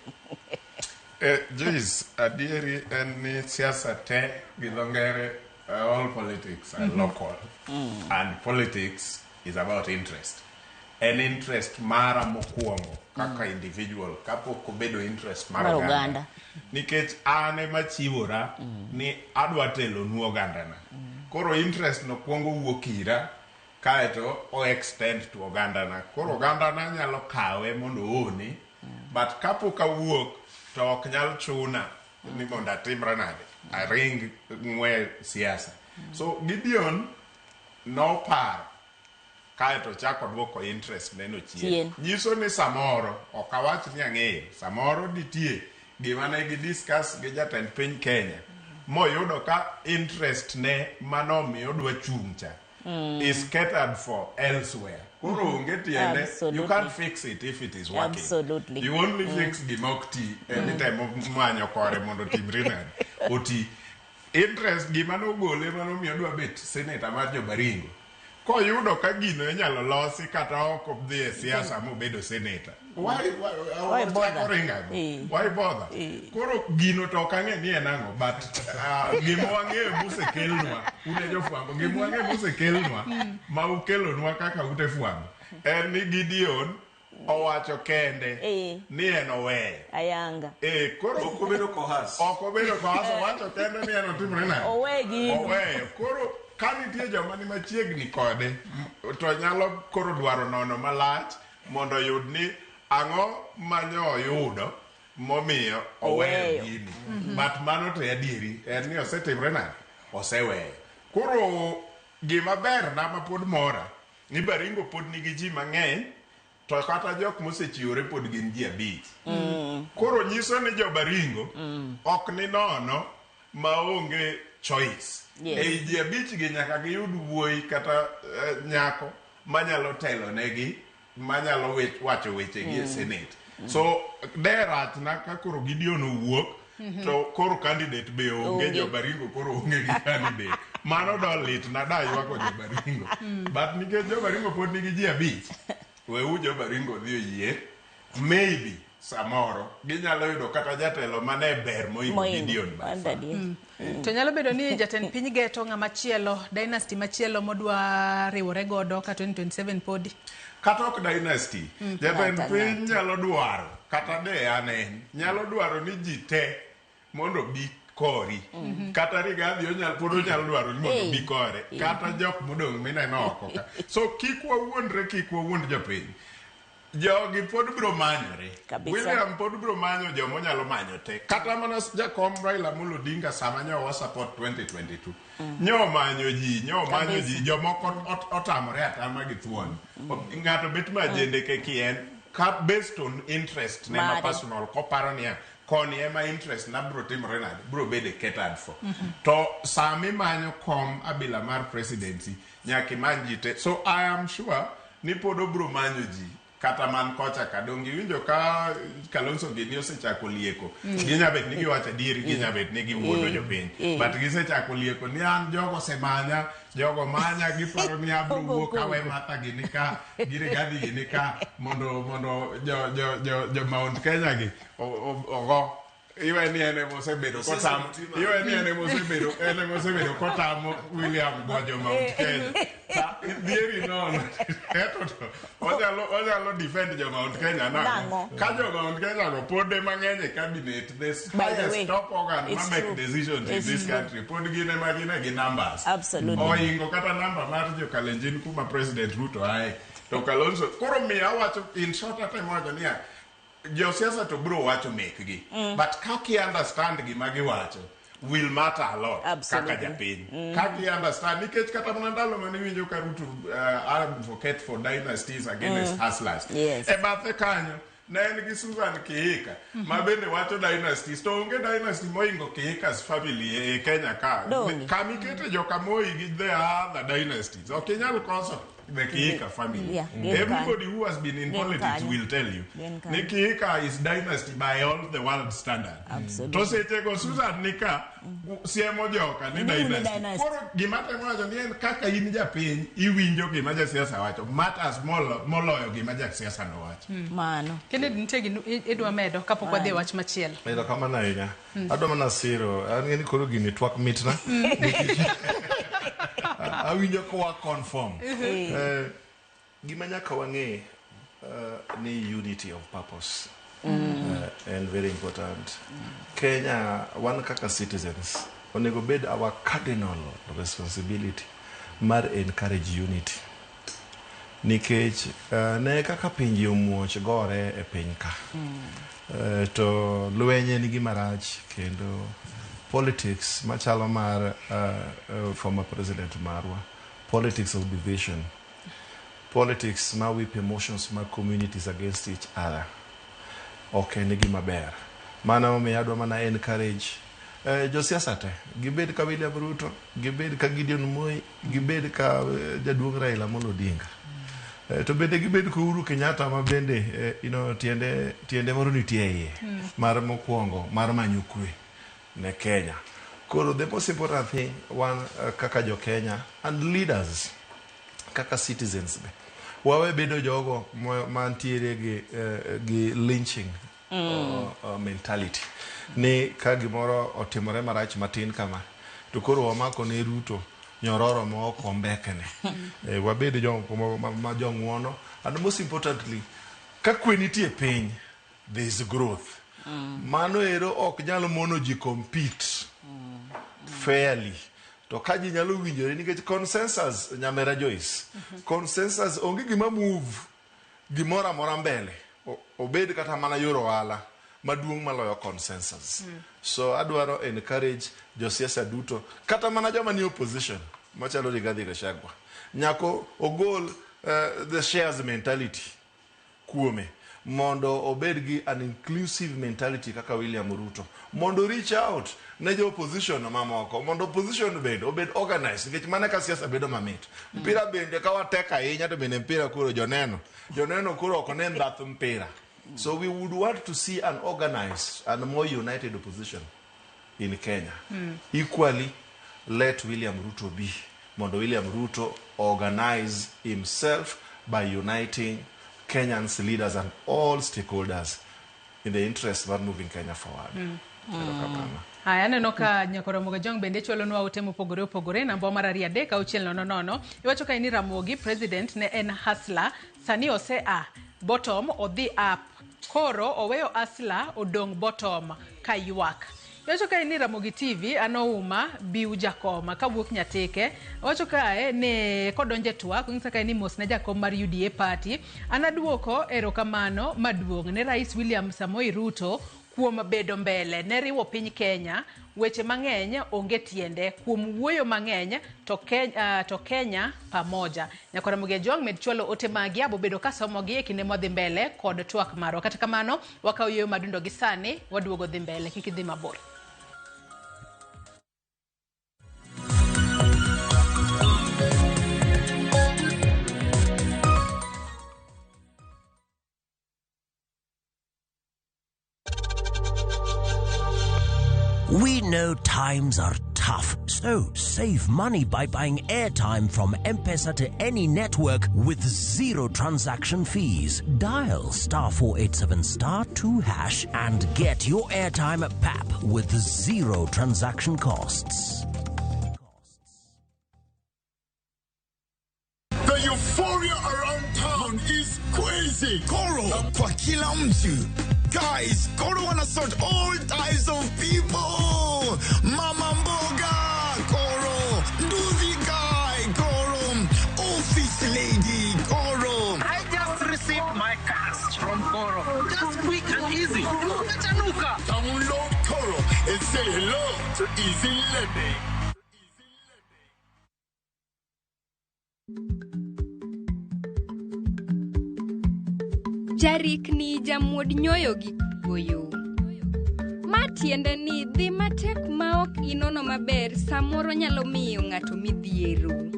Joyce, adieri en ni siasa te gi dho ngere all politics are local and politics is about interest. En interest mara mokwongo kaka individual kapok obedo interest mar Mar oganda. oganda. Nikech an ema chiwora ni adwa telonu ogandana. Koro interest no kwongo wuok ira kaeto o extend to ogandana. Koro ogandana nyalo kawe mondo ooni but kapok awuok to ok nyal chuna ni mondo atimra nade aring ng'we siasa. So Gideon noparo kaeto chako duoko interest neno chien. Chien. Nyiso ni samoro ok awach ni ang'eyo samoro nitie gima ne gi discuss gi jatend piny Kenya moyudo ka interest ne manomiyo odwa chung' cha is catered for elsewhere. Koro onge tiende you Absolutely. can't fix it if it is working. Absolutely. You only fix gima ok ti emitemo manyo kore mondo otimre nade oti. Interest gima nogole manomiyo odwa bet senator mar jo Baringo koyudo ka gino inyalo losi kata ok odhi e siasa mobedo senator. Why Why bother? ochako ringo ang'o? Eh. Why bother? Koro gino to ok ang'e ni en ang'o but gima wang'eyo mosekelnwa un e jofwambo gima wang'eyo mosekelnwa ma ukelonwa kaka ute fwambo en ni Gideon owacho kende Eh. ni en oweyo. Ayanga. Eh, koro Ok obedo kohas. ok obedo kohas owacho kende ni en otimre nade? Owe gino. Oweyo. Koro ka nitie joma ni machiegni kode to nyalo koro dwaro nono malach mondo oyud ni ang'o manyo oyudo momiyo oweyo Oweyo. gini. But mano to adieri en ni osetimre nade? Oseweyo. Koro gima ber na ma pod mora ni Baringo pod nigi ji mang'eny to kata jok mosechiwore pod gin ji abich. Koro nyiso ni jo Baringo ok ni nono Maonge choice. Ei ji 5 gi nyaka giyud wuoyi kata nyako manyalo telo negi, manyalo wacho wechegi e Senate. So de rachna ka koro Gideon owuok to koro candidate be onge. Jobaringo koro onge gi candidate. Mano do litna, da ywako Jobaringo. But nikech Jobaringo pod nigi ji 5, weuru Jobaringo dhi oyier. Maybe samoro ginyalo yudo kata jatelo mane ber moingo Moingo. Gideon by Mano far. adier. To nyalo bedo ni jatend piny geto ng'ama chielo, dynasty machielo modwa riwore godo ka 2027 podi. Kata ok dynasty, jatend Ng'ato piny ang'ato. nyalo dwaro, kata de an en nyalo dwaro ni ji te mondo bi kori. Kata Rigathi onyal, pod onyalo dwaro ni mondo Hey. bi kore, kata jok modong' mineno oko ka. So kik wawuondre, kik wawuond jopiny. Jogi pod biro manyore. Kabisa. William pod biro manyo joma onyalo manyo te. Kata mana jakom Raila Amolo Odinga sama nyo wa support 2022. Nyo manyo ji, nyo manyo ji, jomoko otamore atama gi thuon. Ng'ato bet ma jendeke kien ka based on interest ne ma Mare. personal, koparo niya koni ema interest na biro timore nade, biro bedo catered for. To sami manyo kom abila mar presidency, nyaka imany ji te. So I am sure ni pod obiro manyo ji kata man kocha ka. Donge iwinjo ka Kalonzo gini osechako lieko? Ginya bet ni giwacho adieri, ginya bet ni giwuondo jopiny, but gisechako lieko ni an jogo osemanya, jogo manya, giparo ni abiro wuok awe Martha gini ka gi Rigathi gini ka mondo jo Mount Kenya gi ogo iwe ni en ema osebedo kotamo, iwe ni en ema osebedo, en ema osebedo kotamo William gojo Mount Kenya. Ta dhieri nono eto to onyalo defend jo Mount Kenya nang'o Nang'o? ka jo Mount Kenya go pod ema ng'eny e cabinet, the By the highest way, top organ ma it's make true. decisions in It's this true. country, pod gin ema gin e gi numbers. Absolutely. Oingo kata namba mar jo Kalenjin kuma President Ruto ae. To Kalonzo koro miyo awacho in short, atemo wacho niya, josiasa to biro wacho mekgi, but kaka i understand gima giwacho will matter a lot. Absolutely. Kaka japiny, kaka i understand, nikech kata mana ndalo mane iwinjo ka Ruto advocate for dynasties against hustlers, e bathe kanyo ne en gi Susan Kihika ma bende wacho dynasties, to onge dynasty moingo Kihika's family e Kenya ka. Donge. Kamikete joka Moi gi the other dynasties, ok inyal koso the Kihika family. Yeah, gin Everybody who has been in Gin politics kanyo. will tell you Gin kanyo. ni Kihika is dynasty by all the world standard. Absolutely. To sechego Susan nika siemo joka ni Ni uni dynasty. dynasty. Koro gima temo wacho ni en kaka in japiny iwinjo gima jasiasa wacho matters moloyo gima jasiasa no wacho. Mano. Kennedy, nitie gima idwa medo kapok wadhi e wach machielo? Erokamano ahinya. Adwa mana siro. An ng'e ni koro gini twak mitna. Nikech awinjo ka wa conform. Gima nyaka wang'e ni unity of purpose en very important. Kenya, wan kaka citizens, onego bed our cardinal responsibility mar encourage unity. Nikech ne kaka pinje omuoch gore e piny ka. To lweny en gima rach, kendo politics machalo mar former president marwa, politics of division, politics ma whip emotions mag communities against each other, ok en gima ber. Mano omiyo adwa mana encourage josiasa te, gibed ka William Ruto, gibed ka Gideon Moi, gibed ka jaduong' Raila Amolo Odinga. To bende gibed ka Uhuru Kenyatta ma bende tiende moro nitie e iye mar mokwongo mar manyo kwe ne Kenya. Koro the most important thing, wan kaka jo Kenya and leaders, kaka citizens be, wawe bedo jogo mantiere gi lynching mentality ni ka gimoro otimore marach matin kama to koro wamako ne Ruto nyororo ma ok ombekne. Wabed jo ma jong'uono, and most importantly, ka kwe nitie piny, there is growth. Mano ero ok nyal mono ji compete fairly, to ka ji nyalo winjore, nikech consensus, nyamera Joyce, consensus onge gima move gimoro amora mbele, obed kata mana yor ohala maduong' maloyo consensus. So adwaro encourage josiasa duto, kata mana joma ni opposition machalo Rigathi Gachagua, nyako ogol the shares mentality kuome. Mondo obed gi an inclusive mentality kaka William Ruto. Mondo reach out ne jo opposition mamoko. Mondo opposition bende obed organized. Nikech mana ka siasa bedo mamit. Mpira bende ka watek ahinya to bende mpira koro joneno. Joneno koro ok ne ndhath mpira. So we would want to see an organized and more united opposition in Kenya. Equally, let William Ruto be. Mondo William Ruto organize himself by uniting Kenyans, leaders and all stakeholders in the interest of moving Kenya forward. Erokamano. Haya, aneno ka Nyakoro Ramogi bende chwalonwa ote mopogore opogore namba mar 2 3 6 0 0. Iwacho ka ni Ramogi president ne en hustler, sani ose a bottom odhi up. Koro oweyo hustler odong bottom ka ywak. Iwacho kae ni Ramogi TV an Ouma Biu Jakoma kawuok Nyatike. Owacho kae ni kodonje twak onyisa kae ni mos ne jakom mar UDA party. An aduoko erokamano maduong' ne Rais William Samoei Ruto kuom bedo mbele ne riwo piny Kenya. Weche mang'eny onge tiende kuom wuoyo mang'eny to Kenya, to Kenya pamoja. Nyakora Ramogi Ajwang' med chwalo ote magi abobedo kasomogi e kinde modhi mbele kod twak marwa. Kata kamano wakawo yueyo madundo gi sani waduogo dhi mbele kik idhi mabor. We know times are tough, so save money by buying airtime from M-Pesa to any network with zero transaction fees. Dial star 487 star 2 hash and get your airtime at PAP with zero transaction costs. The euphoria around town is crazy. Koro kwa kila mtu. Guys, Koro wanna sort all types of people. Mama mboga, Koro. Nduthi guy, Koro. Office lady, Koro. I just received my cash from Koro. Just quick and easy. Umechanuka. Download Koro and say hello to easy lending. Jarikni jamuod nyoyo gi kuoyo. Ma tiende ni dhi matek ma ok inono maber samoro nyalo miyo ng'ato midhiero.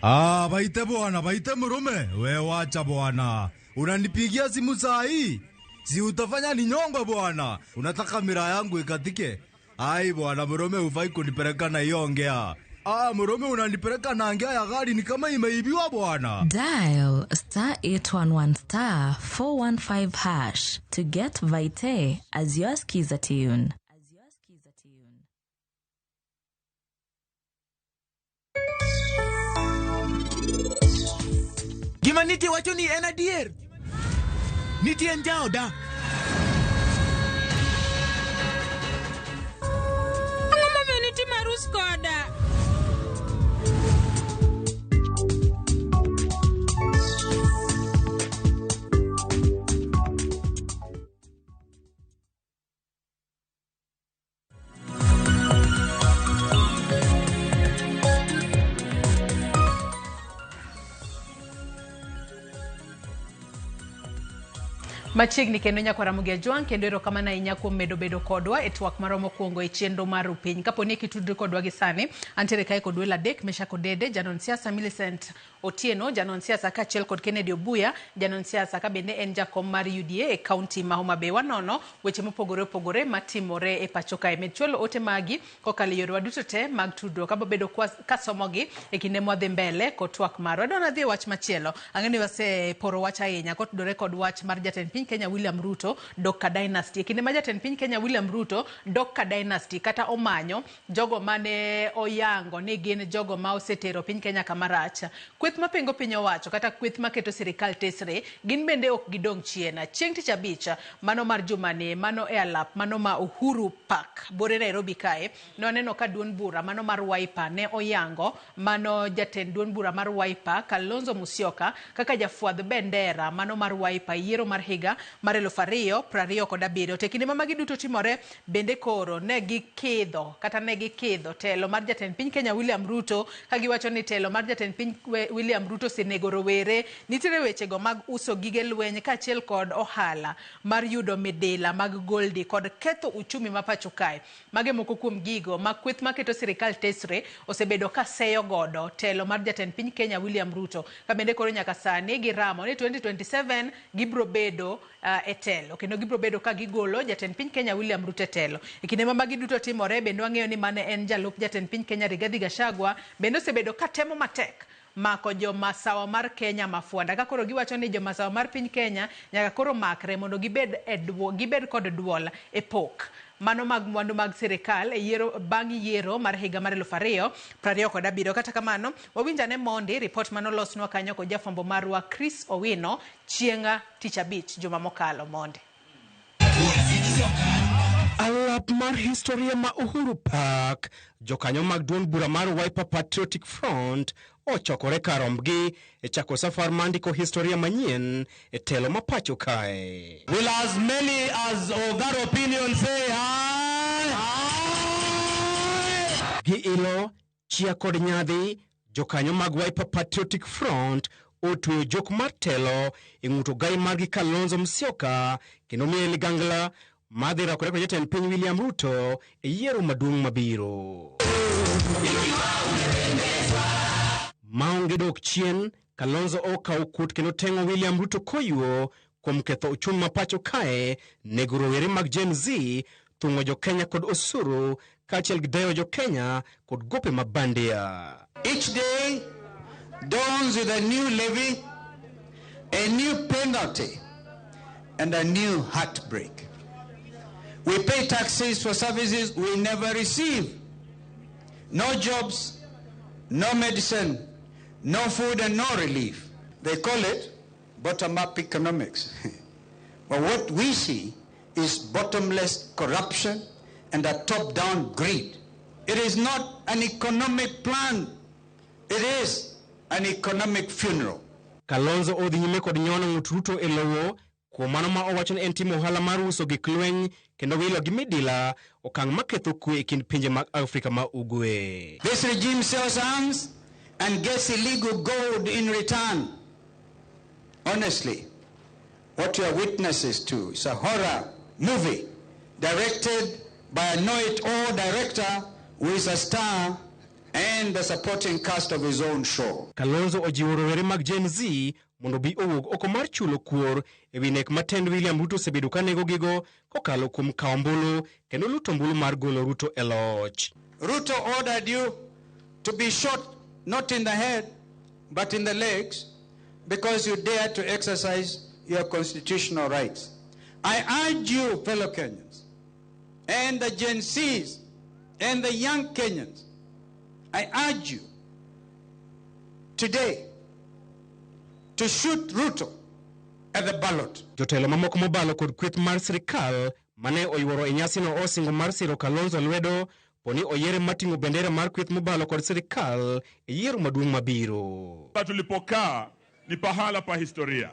Ah, baite bwana, baite murume. We wacha bwana. Unanipigia simu saa hii? Si utafanya ninyongwe bwana. Unataka mira yangu ikatike? Ai bwana, murume hufai kunipeleka na hiyo ongea. Ah, murume unanipeleka na ngea ya gari ni kama imeibiwa bwana. Dial star 811 star 415 hash to get Vite as your skiza tune. Gima nitie wacho ni en adier. Nitie en jaoda. Ang'o momiyo nitimo arus koda? Machiegni kendo Nyakwar Ramogi Ajwang' kendo erokamano ahinya kuom medo bedo kodwa e twak marwa mokwongo e chenro mar Rupiny. Kapo ni kitudri kodwa gi sani, antiere kae kod welo adek, Meshack Odede, janon siasa, Millicent Otieno, janon siasa kaachiel kod Kennedy Obuya, janon siasa ka bende en jakom mar UDA e kaunti ma Homa Bay. Wanono weche mopogore opogore matimore e pacho kae. Med chwalo ote magi kokalo e yorewa duto te mag tudruok. Abiro bedo kasomogi e kinde mwadhi mbele kod twak marwa. Adwa nadhi e wach machielo. Ang'e ni waseporo wach ahinya kotudore kod wach mar jatend piny Kenya William Ruto dok ka dynasty. E kinde ma jatend piny Kenya William Ruto dok ka dynasty kata omanyo jogo mane oyango ni gin jogo ma osetero piny Kenya kama rach. Kweth mapingo piny owacho kata kweth maketo sirikal tesre gin bende ok gidong' chien. Chieng' tich abich mano mar jumani mano e alap mano ma Uhuru Park bore Nairobi kae ne waneno ka duond bura mano mar Wiper ne oyango mano jatend duond bura mar Wiper Kalonzo Musyoka kaka jafwadh bendera mano mar Wiper yiero mar higa higa mar 2027. To e kinde ma magi duto timore, bende koro ne gikidho kata ne gikidho telo mar jatend piny Kenya William Ruto, ka giwacho ni telo mar jatend piny William Ruto osenego rowere. Nitiere wechego mag uso gige lweny kaachiel kod ohala mar yudo midila mag goldi kod ketho uchumi ma pacho kae. Mage moko kuom gigo ma kweth maketo sirikal tesre osebedo ka seyo godo telo mar jatend piny Kenya William Ruto, ka bende koro nyaka sani giramo ni 2027 gibiro bedo e telo kendo gibiro bedo ka gigolo jatend piny Kenya William Ruto e telo. E kinde ma magi duto timore, bende wang'eyo ni mane en jalup jatend piny Kenya Rigathi Gachagua bende osebedo ka temo matek mako jomasawa mar Kenya mafuanda, ka koro giwacho ni jomasawa mar piny Kenya nyaka koro makre mondo gibed e gibed kod duol e pok mano mag mwandu mag sirikal e yiero bang' yiero mar higa mar 2027. Kata kamano, wawinj ane mondi ripot manolosnwa kanyo kod jafwambo marwa Chris Owino chieng' tich abich juma mokalo mondi. Alap mar historia ma Uhuru Park, jokanyo mag duond bura mar Wiper Patriotic Front ochokore kar rombgi e chako safar mar ndiko historia manyien e telo ma pacho kae. Will as many as of that opinion say aye? Gi ilo, chia kod nyadhi, jokanyo mag Wiper Patriotic Front otweyo jok mar telo e ng'uto gai margi Kalonzo Musyoka kendo miye ligangla madhi rakore kod jatend piny William Ruto e yiero maduong' mabiro. Maonge dok chien, Kalonzo okawo kuot kendo teng'o William Ruto koyuo kuom ketho uchumi ma pacho kae, nego rowere mag Gen Z, thung'o jo-Kenya kod osuru, kaachiel gi deyo jo-Kenya kod gope ma bandia. Each day dawns with a new levy, a new penalty, and a new heartbreak. We pay taxes for services we never receive. No jobs, no medicine, no food, and no relief. They call it bottom-up economics. But what we see is bottomless corruption and a top-down greed. It is not an economic plan. It is an economic funeral. Kalonzo odhi nyime kod nyono ng'ut Ruto e lowo kuom mano ma owacho ni en timo ohala mar uso gik lweny kendo wilo gi midila, okang' maketho kwe e kind pinje mag Afrika ma Ugwe. This regime sells arms and gets illegal gold in return. Honestly, what you are witnesses to is a horror movie directed by a know-it-all director who is a star and the supporting cast of his own show. Kalonzo ojiwo rowere mag Gen Z mondo bi owuog oko mar chulo kuor e wi nek matend William Ruto osebedo ka negogigo kokalo kuom kawo ombulu kendo luto ombulu mar golo Ruto e loch. Ruto ordered you to be shot not in the head, but in the legs, because you dared to exercise your constitutional rights. I urge you, fellow Kenyans, and the Gen Zs, and the young Kenyans, I urge you today to shoot Ruto at the ballot. Jotelo mamoko mobalo kod kweth mar sirikal mane oyuoro e nyasino osingo mar siro Kalonzo lwedo poni oyiere mating'o bendera mar kweth mobalo kod sirikal e yiero maduong' mabiro. Tulipokaa ni pahala pa historia.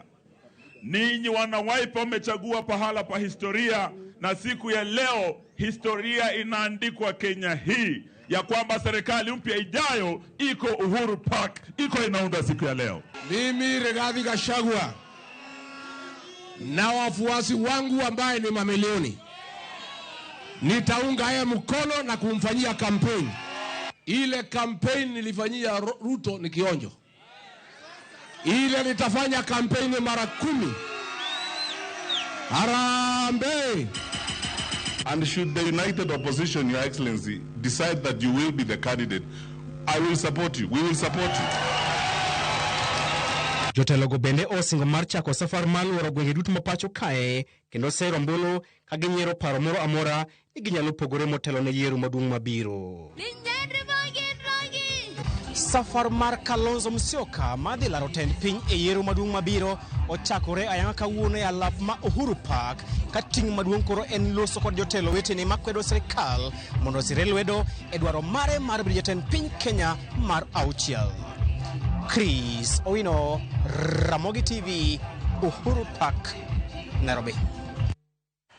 Ninyi wana Wiper mmechagua pahala pa historia, na siku ya leo historia inaandikwa Kenya hii ya kwamba serikali mpya ijayo iko Uhuru Park, iko inaunda siku ya leo. Mimi Rigathi Gachagua na wafuasi wangu ambaye ni mamilioni, nitaunga yeye mkono na kumfanyia kampeni. Ile kampeni nilifanyia Ruto ni kionjo, ile nitafanya kampeni mara 10. Harambee! And should the united opposition, Your Excellency, decide that you will be the candidate, I will support you. We will support you. Jotelogo bende osingo mar chako safar mar luoro gwenge duto ma pacho kae kendo sero ombulu ka ginyiero paro moro amora ni ginyalo pogore motelo ne yiero maduong' mabiro. Safar mar Kalonzo Musyoka madhi laro tend piny e yiero maduong' mabiro ochakore ayanga kawuono e alap ma Uhuru Park, ka ting' maduong' koro en loso kod jotelo wetene makwedo sirikal mondo osire lwedo e dwaro mare mar bedo jatend piny Kenya mar 6. Chris Owino, Ramogi TV, Uhuru Park, Nairobi.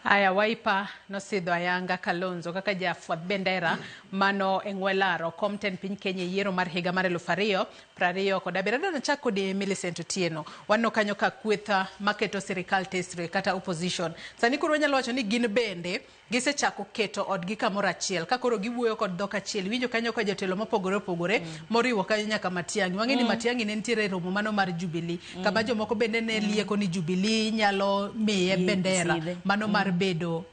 Aya, Wiper nosidho ayanga Kalonzo kaka jafwadh bendera mano e ng'we laro kom tend piny Kenya e yiero mar higa mar 2027. Adwa nachak kodi Millicent Otieno. Waneno kanyo ka kweth maketo sirikal tesre kata opposition. Sani koro wanyalo wacho ni gin bende gisechako keto odgi kamoro achiel ka koro giwuoyo kod dhok achiel. Iwinjo kanyo ka jotelo mopogore opogore moriwo kanyo nyaka Matiang'i. Wang'e ni Matiang'i ne nitiere e romo mano mar Jubilee kama jomoko bende ne lieko ni Jubilee nyalo miye bendera mano mar bedo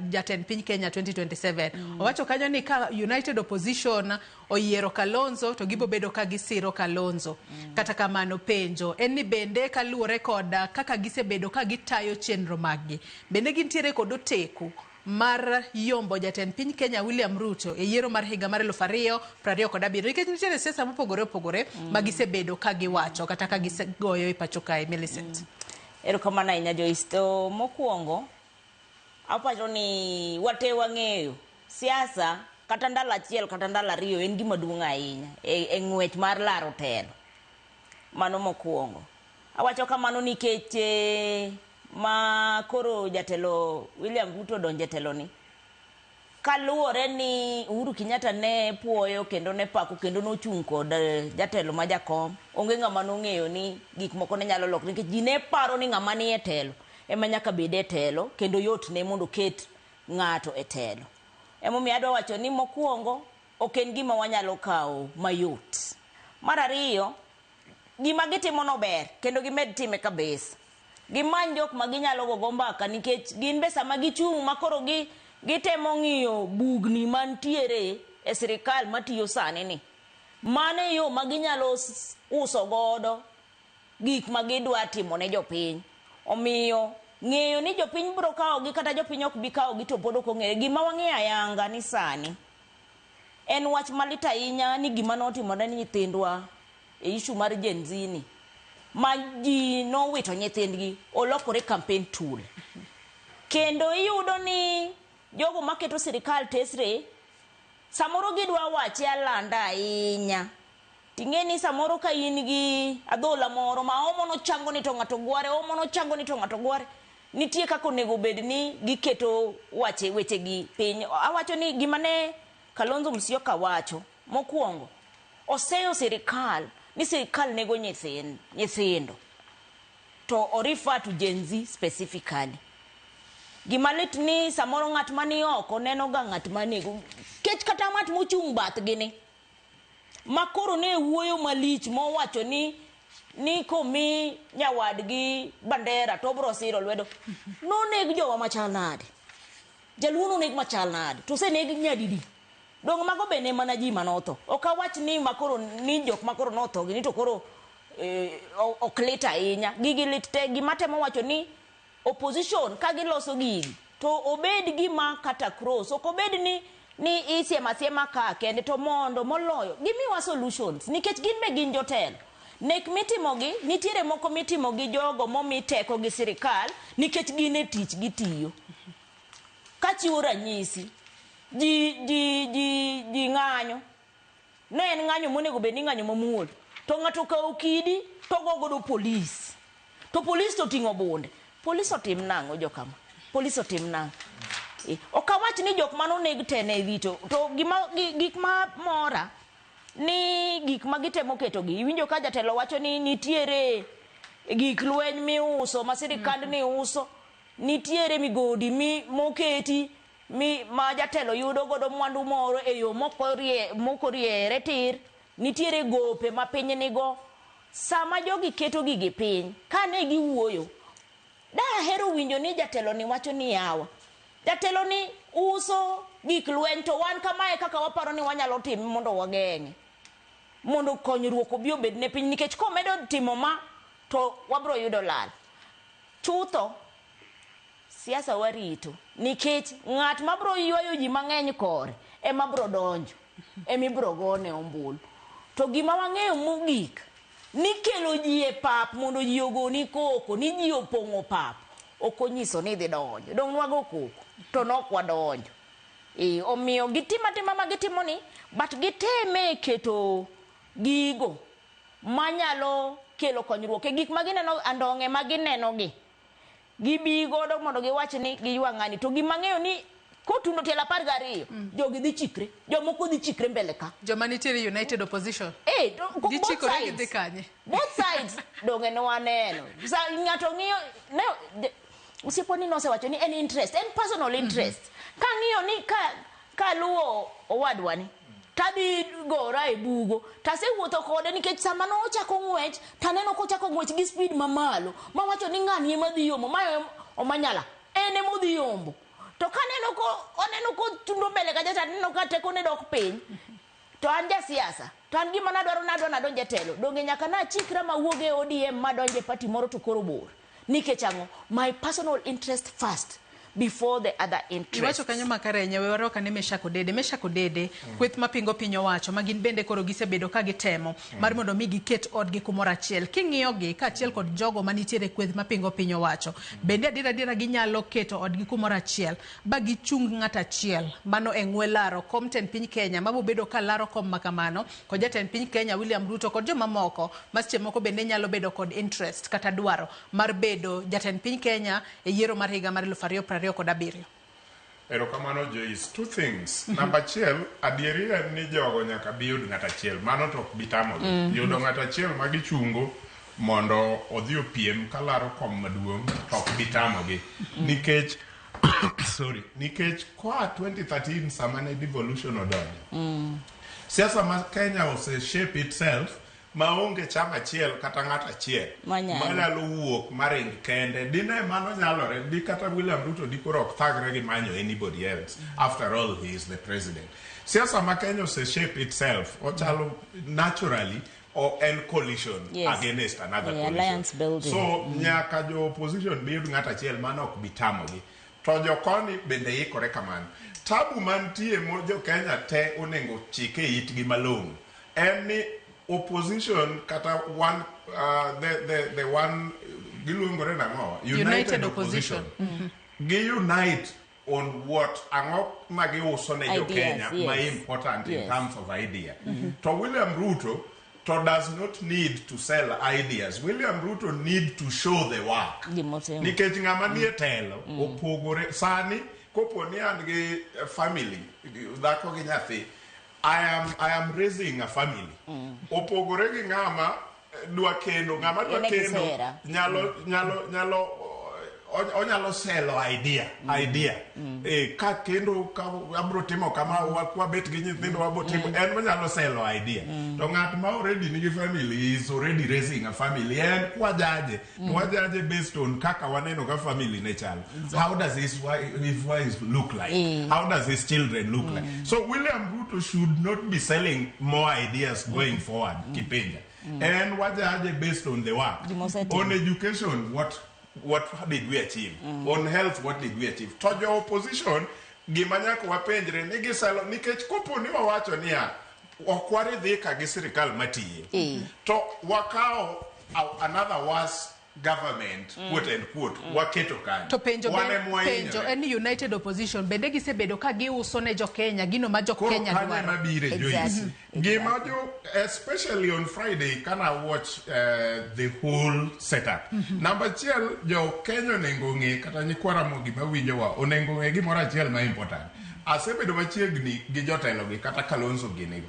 jatend piny Kenya 2027. Owacho kanyo ni ka United Opposition oyiero Kalonzo to gibo bedo ka gisiro Kalonzo. Kata kamano penjo en ni bende kaluwore kod kaka gisebedo ka gitayo chenro maggi, bende gintiere kod oteku mar yombo jatend piny Kenya William Ruto e yiero mar higa mar 2027, nikech nitiere siasa mopogore opogore ma gisebedo ka giwacho kata ka gisegoyo e pacho kae. Millicent. Erokamano ahinya Joyce. To mokwongo apacho ni wate wang'eyo siasa kata ndalo achiel kata ndalo ariyo en gima duong' ahinya e ng'wech mar laro telo. Mano mokwongo. Awacho kamano nikech ma koro jatelo William Ruto donje telo ni, kaluwore ni Uhuru Kenyatta ne puoyo kendo ne pako kendo nochung' kod jatelo ma jakom, onge ng'ama nong'eyo ni gik moko ne nyalo lokore, nikech ji ne paro ni ng'ama nie telo ema nyaka bed e telo kendo yot ne mondo oket ng'ato e telo. Emomiyo adwa wacho ni mokwongo ok en gima wanyalo kawo mayot. Mar ariyo, gima gitimo no ber kendo gimed time kabisa. Gimany jok ma ginyalo gogo mbaka, nikech gin be sama gichung' ma koro gitemo ng'iyo bugni mantiere e sirikal matiyo sani ni, mano e yo ma ginyalo uso godo gik ma gidwa timo ne jopiny. Omiyo ng'eyo ni jopiny biro kawogi kata jopiny ok bi kawogi to pod ok ong'ere. Gima wang'eyo ayanga ni sani en wach malit ahinya ni gima notimore ne nyithindwa e issue mar Gen Z ni, ma ji nowito nyithindgi olokore campaign tool. Kendo iyudo ni jogo maketo sirikal tesre samoro gidwa wache alanda ahinya. Ting'e ni samoro ka in gi adhola moro ma omo nochango ni to ng'ato gware, omo nochango ni to ng'ato gware, nitie kaka onego bed ni giketo wache wechegi piny. Awacho ni gima ne Kalonzo Musyoka wacho mokwongo, oseyo sirikal ni sirikal nego nyithindo to o refer to Gen Z specifically. Gima lit ni samoro ng'at mani oko neno ga ng'at manego kech kata ng'at mochung' bathgi ni ma koro ne wuoyo malich mowacho ni komi nyawadgi bandera to obro siro lwedo. Noneg jowa machal nade? Jaluo noneg machal nade? To oseneg nyadidi? Dong mago be ne mana ji manotho. Ok awach ni makoro ni jok makoro notho gi ni to koro ok lit ahinya. Gigi lit te. Gima temo wacho ni opposition ka giloso gigi to obed gima kata cross, ok obed ni isiema siema ka kende, to mondo moloyo gimiwa solutions, nikech gin be gin jotelo. Nek mitimogi nitiere moko mitimo gi jogo momi teko gi sirikal nikech gin e tich gitiyo. Kachiwo ranyisi, ji ng'anyo. Ne en ng'anyo monego bed ni ng'anyo mamuol. To ng'ato okawo kidi to go godo polis. To polis to ting'o bunde. Polis otim nang'o jokama? Polis otim nang'o? Ok awach ni jok manoneg te ne rito. To gik ma mora ni gik ma gitemo ketogi. Iwinjo ka jatelo wacho ni nitiere gik lweny miuso ma sirikand ni uso. Nitiere migodi moketi ma jatelo yudo godo mwandu moro e yo mokoriere tir. Nitiere gope ma piny nigo. Sama jogi keto gigi piny, kane giwuoyo, dahero winjo ni jatelo ni wacho ni yawa. Jatelo ni uso gik lweny to wan kamae kaka waparo ni wanyalo timo mondo wageng'e. Mondo konyruok obi obed ne piny, nikech komedo timo ma to wabro yudo lal. Chutho siasa warito, nikech ng'at mabro ywayo ji mang'eny kore ema bro donjo, ema ibro gone ombulu. To gima wang'eyo mogik ni kelo ji e pap mondo ji ogoni koko ni ji opong'o pap ok onyiso ni idhi donjo. Dong' nwago koko to nok wadonjo. Omiyo gitimo atima ma gitimo ni, but giteme keto gigo manyalo kelo konyruok e gik ma gineno, andong'e ma gineno gi. Gibi godo mondo giwach ni giywa ng'ani to gima ng'eyo ni kotundo tielo 12 jogi dhi chikre jomoko dhi chikre mbele ka Joma nitiere United Opposition. Eh, to, both Gichikore sides. gidhi kanye? Both sides donge ne waneno sa ng'ato ng'iyo ne osiepwa ni nosewacho ni en interest en personal interest kang'iyo ni ka kaluwo owadwa ni tadhi gora e bugo tasewuotho kode nikech sama nochako ng'wech taneno kochako ng'wech gi speed mamalo mawacho ni ng'ani ema dhi yombo ma omanyala en ema odhi yombo to kaneno ko oneno kotundo mbele kacha taneno ka tekone dok piny to an jasiasa to an gima nadwaro nadwa nadonj e telo donge nyaka nachikra mawuog e ODM madonj e party moro to koro bor nikech ang'o my personal interest first before the other interest Iwacho kanyo makarenya we warwak ane Meshak Odede. Meshak Odede, kweth mapingo piny owacho ma gin bende koro gisebedo ka gitemo mar mondo mi giket odgi kumoro achiel. King'iyogi kaachiel kod jogo manitiere kweth mapingo piny owacho, bende adiera adiera ginyalo keto odgi kumoro achiel ba gichung ng'at achiel mano e ng'we laro kom tend piny Kenya mabobedo ka laro kom makamano kod jatend piny Kenya William Ruto kod jomamoko ma seche moko bende nyalo bedo kod interest kata dwaro mar bedo jatend piny Kenya e yiero mar higa mar 2027. Erokamano Joyce. Two things. Namba achiel, adieri en ni jogo nyaka bi yud ng'at achiel. Mano to ok bi tamogi. Yudo ng'at achiel ma gichungo mondo odhi opiem kalaro kom maduong' to ok bi tamogi. Nikech sorry, nikech koa 2013 sama ne devolution odonjo. Siasa ma Kenya ose shape itself maonge chama achiel kata ng'at achiel Manyalo. manyalo wuok maring kende dine mano nyalore di kata William Ruto di koro ok thagre gi manyo anybody else after all he is the president siasa ma Kenya ose shape itself ochalo naturally or en coalition against another Yeah, coalition alliance building. so nyaka jo opposition bi yud ng'at achiel mano ok bi tamogi to jokoni bende ikore kamano tabu mantie mo jo Kenya te onego chike itgi malong'o en ni opposition kata one the one giluongore nang'o United Opposition. gi unite on what ang'o ma giuso ne jo Ideas, Kenya ma yes. important in Yes. terms of idea to William Ruto to does not need to sell ideas William Ruto need to show the work Gimotimo. nikech ng'ama nie telo opogore sani kopo ni an gi family dhako gi nyathi I am raising a family opogore gi ng'ama dwa kendo ng'ama dwa En e kendo kisera. nyalo nyalo nyalo onyalo selo idea idea ka kendo ka abro timo kama wabet gi nyithindo wabo timo en onyalo selo idea to ng'at ma already nigi family is already raising a family en kwajaje to wajaje based on kaka waneno ka family ne chalo how does his wife look like how does his children look like so William Ruto should not be selling more ideas going forward kipenja en wajaje based on the work Gimosetimo. on education what did we achieve on health what did we achieve to jo opposition gima nyaka wapenjre ni giselo nikech kopo ni wawacho niya ok waridhi ka gi sirikal matiye to wakawo another worse government quote and quote waketo kanyo To penjo Wan ema penjo wahinyore. en ni United Opposition bende gisebedo ka giuso ne jo Kenya gino ma jo Koro Kenya kanyo dwaro. ema bire Joyce. Gima jo especially on Friday kana watch the whole setup. Namba achiel jo Kenya onego ng'e kata nyikwa Ramogi mawinjowa onego ng'e gimoro achiel ma important. Asebedo machiegni gi jotelo gi kata Kalonzo ginigo.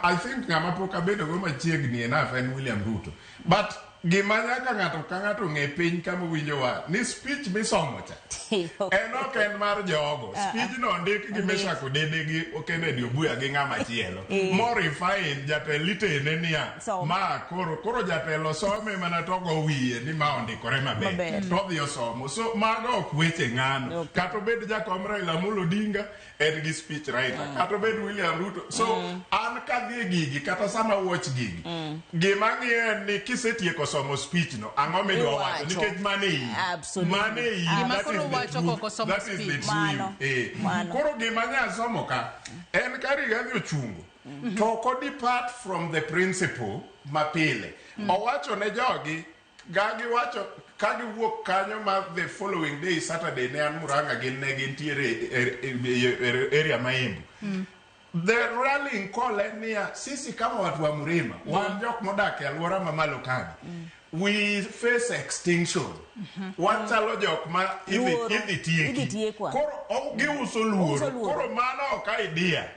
I think ng'ama pok abedo go machiegni enough en William Ruto. But gima nyaka ng'ato ka ng'ato ng'e piny kama winjowa ni speech misomo cha en ok en mar jogo speech no ondik gi Meshak Odede gi Kennedy Obuya gi ng'ama chielo mo refine jatelo itene niya ma koro jatelo some mana to go wiye ni ma ondikore maber to odhi osomo so mago ok weche ng'ano kata obed jakom Raila Amolo Odinga en gi speech writer kata obed William Ruto so an kadhi e gigi kata sama watch gigi gima ng'iyo en ni kisetieko somo speech no ang'o midwa wacho nikech mane iyi mane iyi Gima koro wacho kok osomo that is the speech. truth. Koro gima nya somo ka en ka Rigathi ochungo to ok odepart from the principle mapile owacho ne jogi gagiwacho ka giwuok kanyo ma the following day Saturday ne an Murang'a gin ne gintiere area ma Embu. The rallying call en niya, sisi kama watu wa mlima, wan jok modak e alwora mamalo kani, we face extinction. Wachalo jok ma idhi Luoro. idhi tieki. Idhi tiekwa. Koro giuso luoro. Uso luoro. Koro mano ok idea.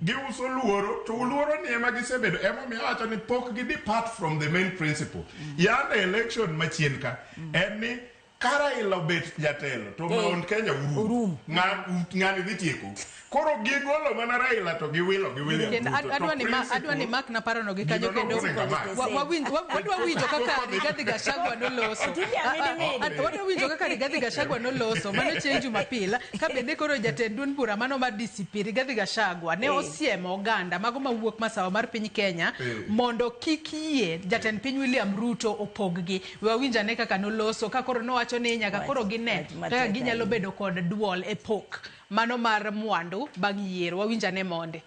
Giuso luoro, to luoro ni ema gisebedo. Emomiyo awacho ni pok gi depart from the main principle. Yande election machien ka, en ni ka Raila obet jatelo to Mount Kenya urum. Ng'ani dhi tieko. Koro gigolo mana Raila to giwilo gi William Kendo Ruto. To adwa ni principle- mak na parono gi kanyo Gino kendo nonego amak. wadwa winjo kaka Rigathi Gachagua noloso. Tinde amidi midi. Wadwa winjo kaka Rigathi Gachagua noloso mano chieng' Jumapil ka bende koro jatend duond bura mano mar DCP Rigathi Gachagua ne osiemo oganda mago mawuok masawa mar piny Kenya mondo kik yie jatend piny William Ruto opog-gi. We wawinj ane kaka noloso ka koro nowacho ni nyaka koro gine wach kaka matek ginyalo ahinya. bedo kod duol e pok mano mar mwandu bang' yiero. Wawinj ane monde.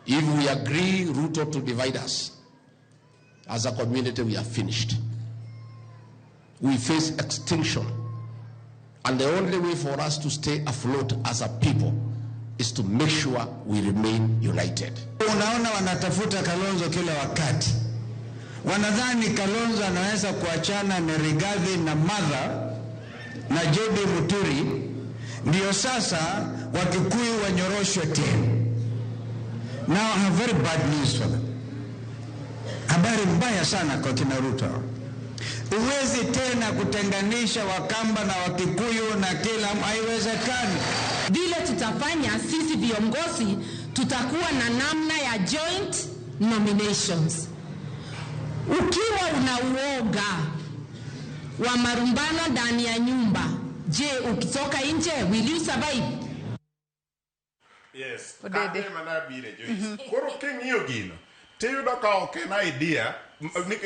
If we agree Ruto to divide us, as a community we are finished. We face extinction. And the only way for us to stay afloat as a people is to make sure we remain united. Unaona wanatafuta Kalonzo kila wakati. Wanadhani Kalonzo anaweza kuachana na Rigathi na Martha na JB Muturi, ndio sasa Wakikuyu wanyoroshwe tena. Now I have very bad news for them. Habari mbaya sana kwa kina Ruto. Huwezi tena kutenganisha Wakamba na Wakikuyu na kila, haiwezekani. Vile tutafanya sisi viongozi, tutakuwa na namna ya joint nominations. Ukiwa una uoga wa marumbano ndani ya nyumba, je, ukitoka nje will you survive? Yes. Odede. Kane mana bire, Joyce. Koro king'iyo gino, tiyudo ka ok en idea.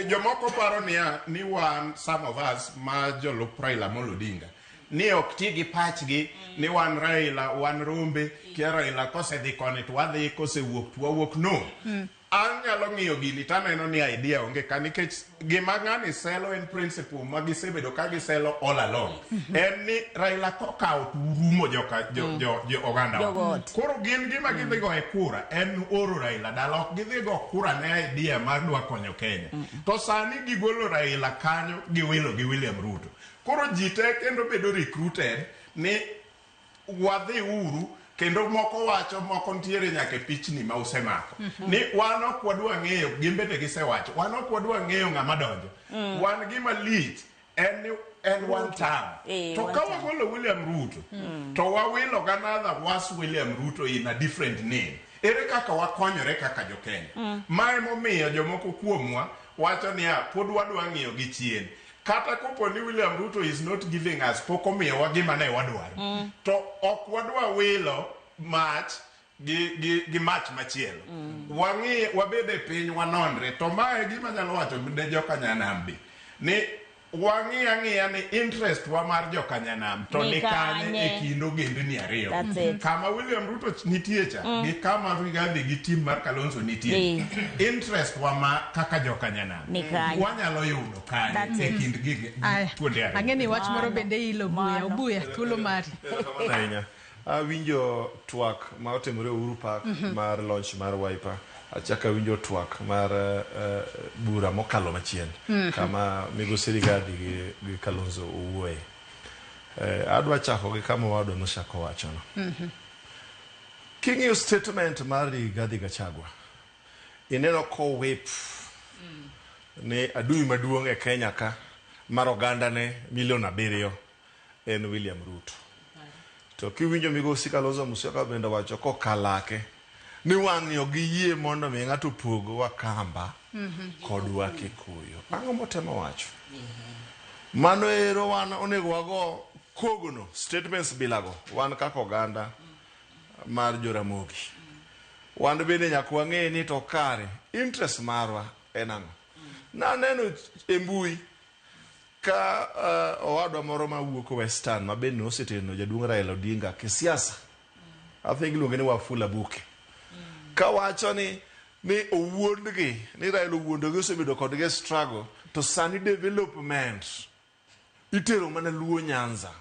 Jomoko paro niya, ni wan, some of us, ma jolup Raila Amolo Odinga, ni ok ti gi pachgi, ni wan Raila, wan rombe, kia Raila kosedhi koni to wadhi, kosewuok to wawuok. No. Anyalo ng'iyo gini taneno ni idea onge ka nikech gima ng'ani selo en principle ma gisebedo ka giselo all along. En ni Raila kokawo to urumo joka jo oganda wa. Jogot. Koro gin gima gidhi go e kura en oro Raila dala, ok gidhi go kura ne idea mar dwa konyo Kenya. To sani gigolo Raila kanyo giwilo gi William Ruto. Koro ji te kendo bedo recruited ni wadhi uru kendo moko wacho moko ntiere nyaka e pichni ma usemako. Ni wan ok wadwa ng'eyo, gin bende gisewacho, wan ok wadwa ng'eyo ng'ama donjo. Wan gima lich en ni en one term. To One ka term. wagolo William Ruto, to wawilo gi another worse William Ruto in a different name. Ere kaka wakonyore kaka jo Kenya? Ma emomiyo jomoko kuomwa wacho niya, pod wadwa ng'iyo gi chien. Kata kopo ni William Ruto is not giving us, pok omiyowa gima ne wadwaro. To ok wadwa wilo mach gi mach machielo. Wang'i wabed e piny wanonre. To mae gima anyalo wacho ne joka Nyanam be. Ni wang'i ang'iya ni interest wa mar joka Nyanam to Ni ni kanye kanye. e kind ogendni ariyo. That's it. Kama William Ruto nitie cha, gi kama Rigathi gi team mar Kalonzo nitie. Interest wa ma kaka joka Nyanam. Ni kanye. Wanyalo yudo kanye That's e it. kind gigi Aya, kuonde ariyo. ang'e ni wach moro bende ilo Obuya. Obuya, thuolo mari. Erokamano ahinya. Awinjo twak ma otimore Uhuru Park mar launch mar Wiper. Achako awinjo twak mar bura mokalo machien kama migosi Rigathi gi Kalonzo owuoye. Adwa chako gi kama owadwa nochako wachono. King'iyo statement mar Rigathi Gachagua, ineno kowip ni adui maduong' e Kenya ka mar ogandane milion 7 en William Ruto. To kiwinjo migosi Kalonzo Musyoka bende wacho kokalake ni wang'ni ok giyie mondo mi ng'ato opog Wakamba kod Wakikuyu. Ang'o motemo wacho? Mano ero wan onego wago kogno statements bilago wan kaka oganda mar Joramogi. Wan bende nyaka wang'e ni to kare interest marwa en ang'o. Naneno e mbui ka owadwa moro mawuok Western ma bende noseteno jaduong' Raila Odinga kisiasa. I think iluonge ni Wafula Buke. Kawacho ni owuondgi, ni Raila owuondogi osebedo kodgi e struggle, to sani development itero mana Luo Nyanza.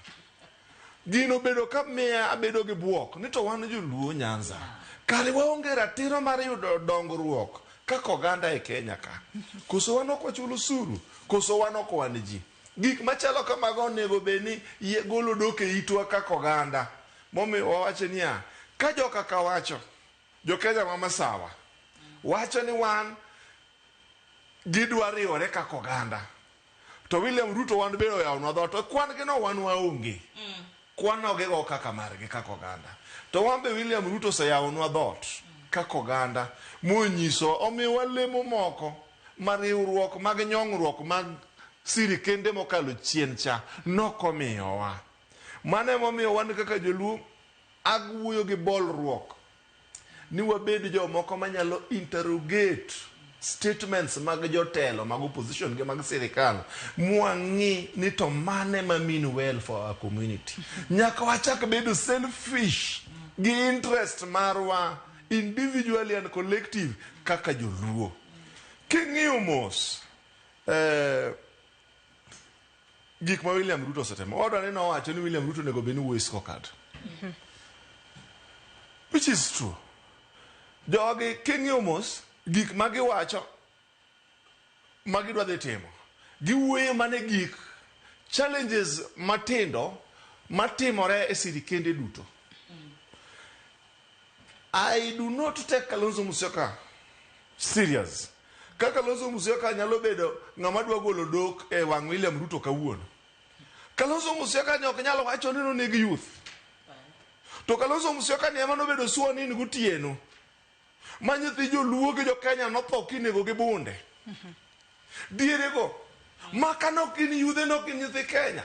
Gino bedo ka miya abedo gi buok ni to wan joluo Nyanza. Kare waonge ratiro mar yudo dongruok kaka oganda e Kenya ka. Koso wan ok wachul osuru, koso wan ok wan ji. Gik machalo kamago onego bed ni golo dok e itwa kaka oganda. Momiyo wawacho niya, ka joka ka wacho, jo Kenya ma masawa, wacho ni wan gidwa riwore kaka oganda. To William Ruto wan be oyawonwa dhoot, to kwan gi no wan waonge. Kwan no gigo kaka margi kaka oganda. To wan be William Ruto oseyawonwa dhoot kaka oganda monyiso omiyowa lemo moko ma riwruok mag nyong'ruok mag sirikende mokalo chien cha nokomiyowa. Mano emomiyo wan kaka joluo awuoyo gi bolruok ni wabed jomoko manyalo interrogate statements mag jotelo mag opposition gi mag sirikal mwang'i ni to mane ma mean well for our community. Nyaka wachak bedo selfish gi interest marwa individually and collective kaka joluo. King'iyo mos gik ma William Ruto osetimo, owadwa ni nowacho ni William Ruto onego bed ni wuoyo scorecard, which is true. Jogi king'iyo mos gik ma giwacho ma gidwa dhi timo, giwuoyo mana gik challenges matindo matimore e sirikende duto. I do not take Kalonzo Musyoka serious. Ka Kalonzo Musyoka nyalo bedo ng'ama dwa golo dok e wang' William Ruto kawuono. Kalonzo Musyoka ni ok nyal wacho ni noneg youth. To Kalonzo Musyoka ni ema nobedo sworn in gotieno. Ma nyithi joluo gi jo Kenya notho kinego gi bunde. Dierego. Ma ka nok gin yudhe nok gin nyithi Kenya.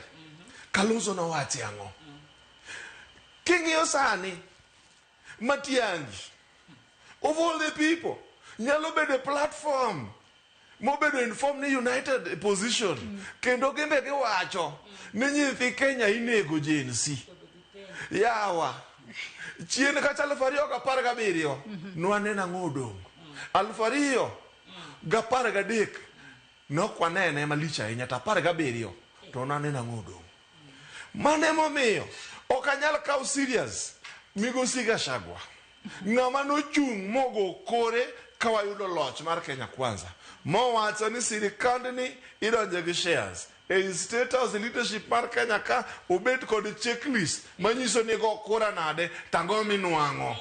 Kalonzo nowachi ang'o? King'iyo sani, Matiang'i, of all the people, nyalo bedo e platform mobedo inform ni united position kendo gimbe giwacho ni nyithi Kenya inego Gen Z. Yawa chien kacha 2017 nwaneno ang'o odong'. 2013 nok wanene malich ahinya, to 17 to nwaneno ang'o odong'. Mano emomiyo ok anyal kawo serious migosi Gachagua, ng'ama nochung' mogo kore ka wayudo loch mar Kenya Kwanza, mowacho ni sirikandni idonje gi shares ei State House leadership mar Kenya ka obed kod checklist manyiso ni go kura nade tang'o minwang'o.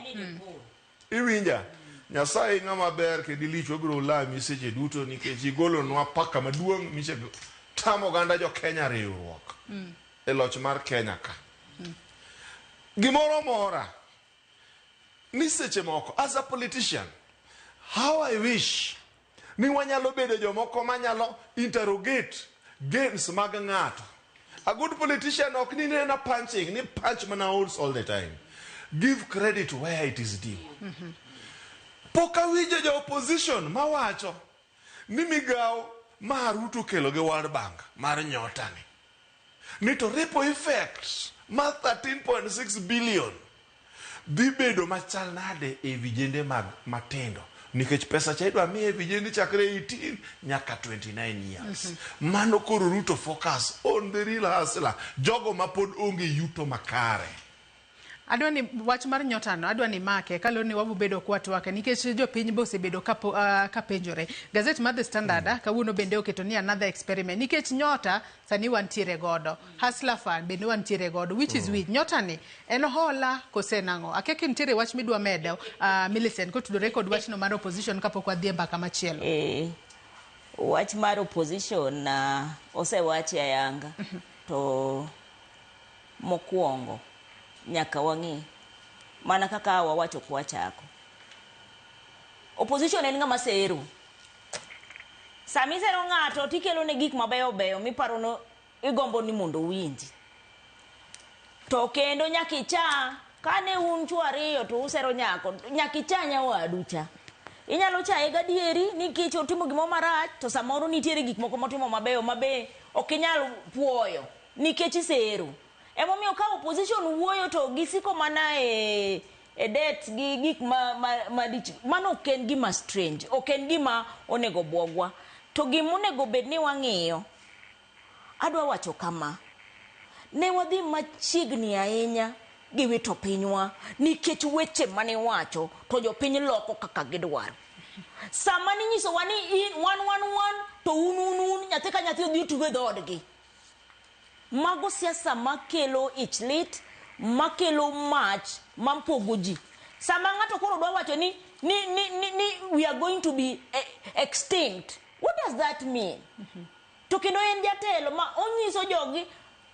Iwinja? Nyasaye ng'ama ber kendo ilich, wabiro lami seche duto nikech igolonwa paka maduong' miche tamo oganda jo Kenya riwruok e loch mar Kenya ka. Gimoro mora ni seche moko as a politician, how I wish ni wanyalo bedo jomoko manyalo interrogate gains mag ng'ato. A good politician ok ni nena punching, ni punch mana holes all the time. Give credit where it is due. Pok awinjo jo opposition mawacho ni migawo ma Ruto kelo gi World Bank mar nyota ni. Ni to ripple effect mar 13.6 billion dhi bedo machal nade e vijende mag matindo nikech pesa cha idwa miye vijende chakre 18 nyaka 29 years. Mano koro Ruto focus on the real hustler, jogo ma pod onge yuto makare. Adwa ni wach mar nyota no, adwa ni make kaluwore ni wabobedo kwatwake nikech jopiny be osebedo ka penjore. Gazet mar The Standard kawuono bende oketo ni another experiment nikech nyota sani wantiere godo. Hustler Fund bende wantiere godo, which is which? Nyota ni en hola kose nang'o? Akia ka nitiere wach midwa medo, Millicent, kotudore kod wachno mar opposition kapok wadhi e mbaka machielo. Wach mar opposition osewachi ayanga to mokwongo nyaka wang'i mana kaka wawacho kwachako. Opposition en ng'ama sero. Sama isero ng'ato tikelo ne gik mabeyo beyo miparo no igombo ni mondo owinji. To kendo nyaka icha, kane un chwo ariyo to usero nyako, nyaka icha nyawadu cha. Inyalo chaye gadieri nikech otimo gimoro marach, to samoro nitiere gik moko motimo mabeyo mabe ok inyal puoyo nikech isero. Emomiyo ka opposition wuoyo to gisiko mana e debt gi gik ma dich, mano ok en gima strange, ok en gima onego bwogwa. To gima onego bed ni wang'iyo, adwa wacho kama, ne wadhi machiegni ahinya Giwito pinywa nikech weche mane iwacho to jopiny loko kaka gidwaro. Sama ninyisowa ni in wan wan wan to un un un nyathi ka nyathi odhi otugo e dhoodgi. Mago siasa makelo ich lit, makelo mach mapogo ji. Sama ng'ato koro dwa wacho ni, ni, ni, ni, ni we are going to be extinct. What does that mean? To kendo en jatelo ma onyiso jogi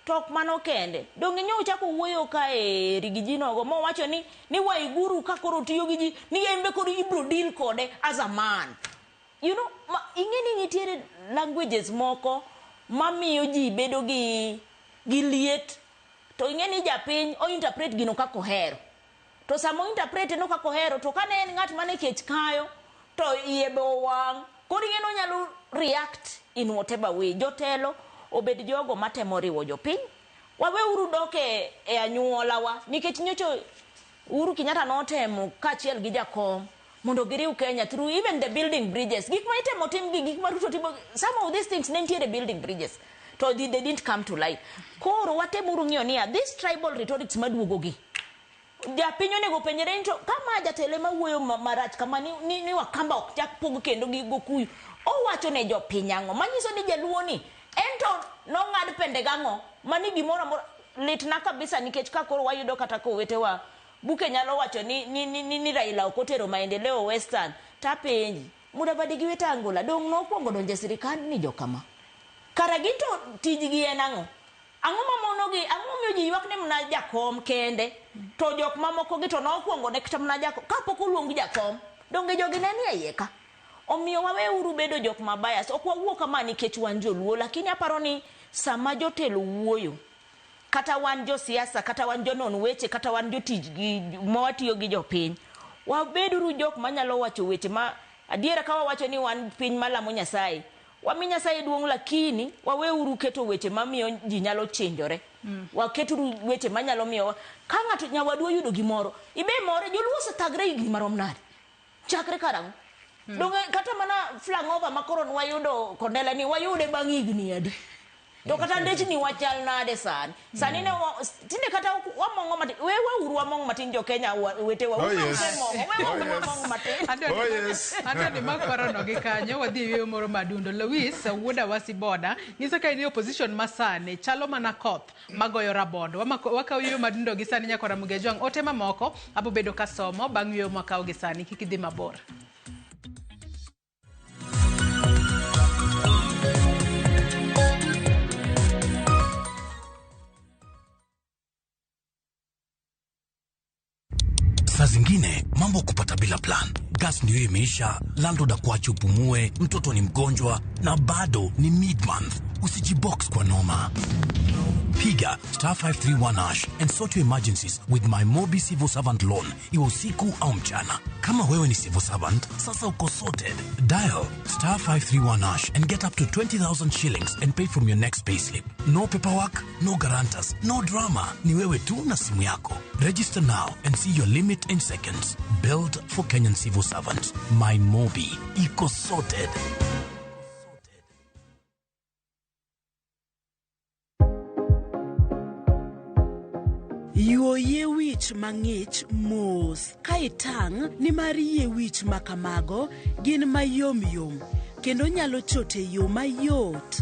to ok mano kende. Donge nyo ochako wuoyo kae gi ji nogo mowacho ni ni Waiguru ka koro tiyo gi ji ni en be koro ibro deal kode as a man. You know, ma, ing'e ni nitiere languages moko mamiyo ji bedo gi liet to ing'e ni japiny o interpret gino kaka ohero. To sama o interpret no kaka ohero to kane en ng'at mane kech kayo to iye be owang' koro ing'e ni onyalo react in whatever way. Jotelo obed jogo matemo riwo jopiny. Waweuru dok e anyuolawa nikech nyocha Uhuru Kenyatta notemo kaachiel gi jakom mondo giriw Kenya through even the building bridges. Gik ma itemo tim gi gik ma Ruto timo, some of these things ne nitiere building bridges to they didn't come to life. Koro watemuru ng'iyo niya, this tribal rhetorics maduogo gi japiny onego penjre ni to kama jatelo ema wuoyo marach kama ni, ni, ni Wakamba ok chak pog kendo gi Gokuyu. Owacho ne jopiny ang'o? Manyiso ni jaluo ni en to nong'ad pende gang'o? Mani gimoro amora litna kabisa nikech ka koro wayudo kata kowetewa Buke nyalo wacho ni, ni, ni, ni, ni Raila ok otero maendeleo Western. Tapenji, Mudavadi gi Wetangula dong' nokwongo donjo e sirikand ni jokama. Kara gin to tijgi en ang'o? Ang'o mamonogi, ang'o momiyo ji ywak ne mana jakom kende to jok mamoko gi to nokwongo ne kata mana jakom kapok oluong jakom donge jogi ne nie iye ka? Omiyo waweuru bedo jok ma bias. Ok wawuo kama nikech wan joluo, lakini aparo ni sama jotelo wuoyo kata wan josiasa, kata wan jonon weche, kata wan jotich gi mawatiyo gi jopiny, wabeduru jok manyalo wacho weche ma adiera. Ka wawacho ni wan piny malamo Nyasaye, wami Nyasaye duong', lakini waweuru keto weche mamiyo ji nyalo chinjore. Waketuru weche manyalo miyo ka ng'ato nyawadu oyudo gimoro ibe more. Joluo osethagre higni marom nade? Chakre karang'o? Donge kata mana flangover ma koro nwayudo Kondele ni wayude bang' higni adi? To kata ndechni wachal nade sani? Sani ne tinde kata wamong'o matin. We wauru wamong' matin jo Kenya wetewa. Oh, yes. Usemong'o, we Oh, wauru yes. wamong' matin. Oh, yes. Adwa ni mak parono gi kanyo wadhi e yueyo moro madundo. Louis wuod Awasi Boda nyiso ka ni opposition masani chalo mana koth magoyo rabondo. Wakawo yueyo madundo gi sani nyakora Mugejwang'. Ote mamoko abo bedo kasomo bang' yueyo mwakawo gi sani. Kik idhi mabor. Saa zingine mambo kupata bila plan. Gas ndio imeisha, landlord akuache upumue, mtoto ni mgonjwa na bado ni mid month. Usijibox kwa noma. Piga star 531 hash and sort your emergencies with my Mobi Civil Servant Loan, iwe usiku au mchana. Kama wewe ni civil servant, sasa uko sorted. Dial star 531 hash and get up to 20,000 shillings and pay from your next payslip. No paperwork, no guarantors, no drama. Ni wewe tu na simu yako. Register now and see your limit in seconds. Built for Kenyan civil servants. My Mobi. Iko sorted. Yuo yie wich mang'ich mos ka itang' nimar yie wich ma kamago gin mayom yom kendo nyalo chot e yo mayot.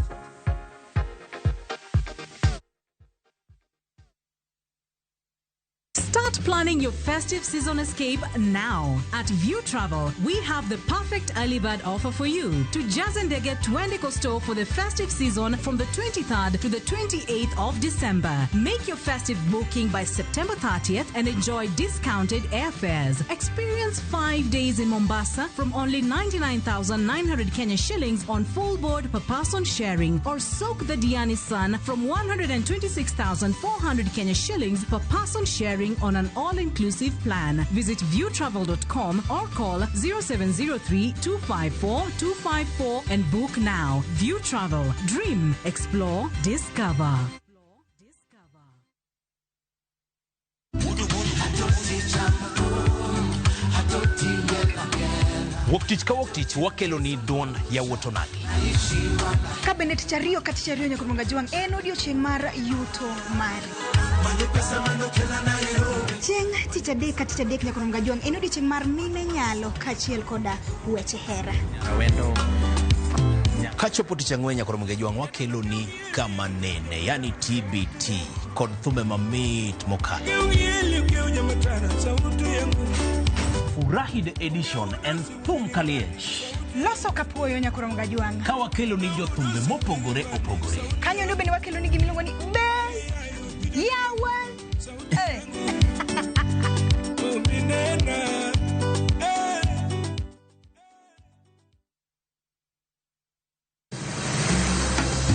Start planning your festive season escape now. At View Travel, we have the perfect early bird offer for you. To Jazendege Twendeko store for the festive season from the 23rd to the 28th of December. Make your festive booking by September 30th and enjoy discounted airfares. Experience 5 days in Mombasa from only 99,900 Kenya shillings on full board per person sharing, or soak the Diani Sun from 126,400 Kenya shillings per person sharing on an all-inclusive plan. Visit viewtravel.com or call 0703 254 254 and book now. View Travel. Dream, explore, discover. Wuok tich ka wuok tich wakelo ni duond yawuot onagi. Ka bende tich ariyo ka tich ariyo nyaka Jwang' en odiochieng' mar yuto mari. Chieng' tich adek ka tich adek nyaka Ramogi Ajwang' en odiochieng' mar mine nyalo kaachiel koda weche hera. Awendo. Kachopo tich ang'wen nyaka Ramogi Ajwang' wakelo ni kama nene, yani TBT kod thumbe mamit mokalo. Furahi the edition en thum kaliech. Loso kapuoyo nyaka Ramogi Ajwang'. Ka wakelo ni jothumbe mopogore opogore. Kanyo ndo bende wakelo ni gimiluongo ni be yawa. Eh.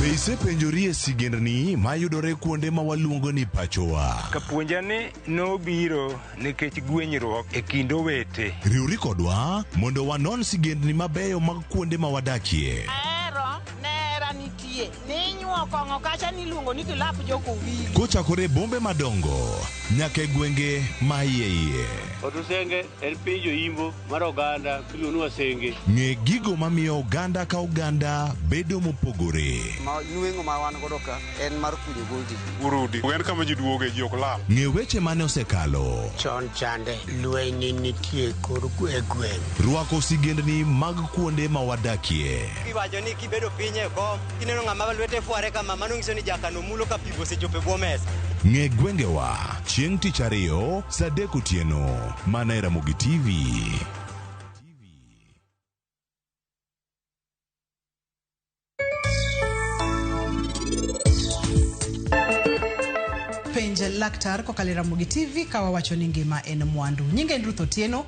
Be isepenjori e sigendni mayudore kuonde ma waluongo ni pachowa? Kapuonja ni nobiro nikech gwenyruok e kind owete. Riwri kodwa mondo wanon sigendni mabeyo mag kuonde ma wadakie. Ahero nera nitie ninyuo kong'o kacha niluongo ni kilap jokowili. Kochakore e bombe madongo nyaka e gwenge ma iye iye. Otusenge en piny joimbo mar oganda miluongo ni Wasenge. Ng'e gigo mamiyo oganda ka oganda bedo mopogore. Ma nweng'o ma wan godo ka en mar kunyo goldi. Urudi. En kama ji duoge ji ok lal. Ng'e weche mane osekalo. Chon chande lweny nitie kor e gweng'. Rwako sigendni mag kuonde ma wadakie. Iwacho ni kibedo piny e kom, kineno ng'ama lwete fware kama, mano nyiso ni jakano mulo ka pi osechopo e bwo mesa. Ng'e gwengewa chieng' tich ariyo saa adek otieno mana e Ramogi TV. Penj laktar kokalo e Ramogi TV ka wawacho ni ngima en mwandu. Nyinga en Ruth Otieno.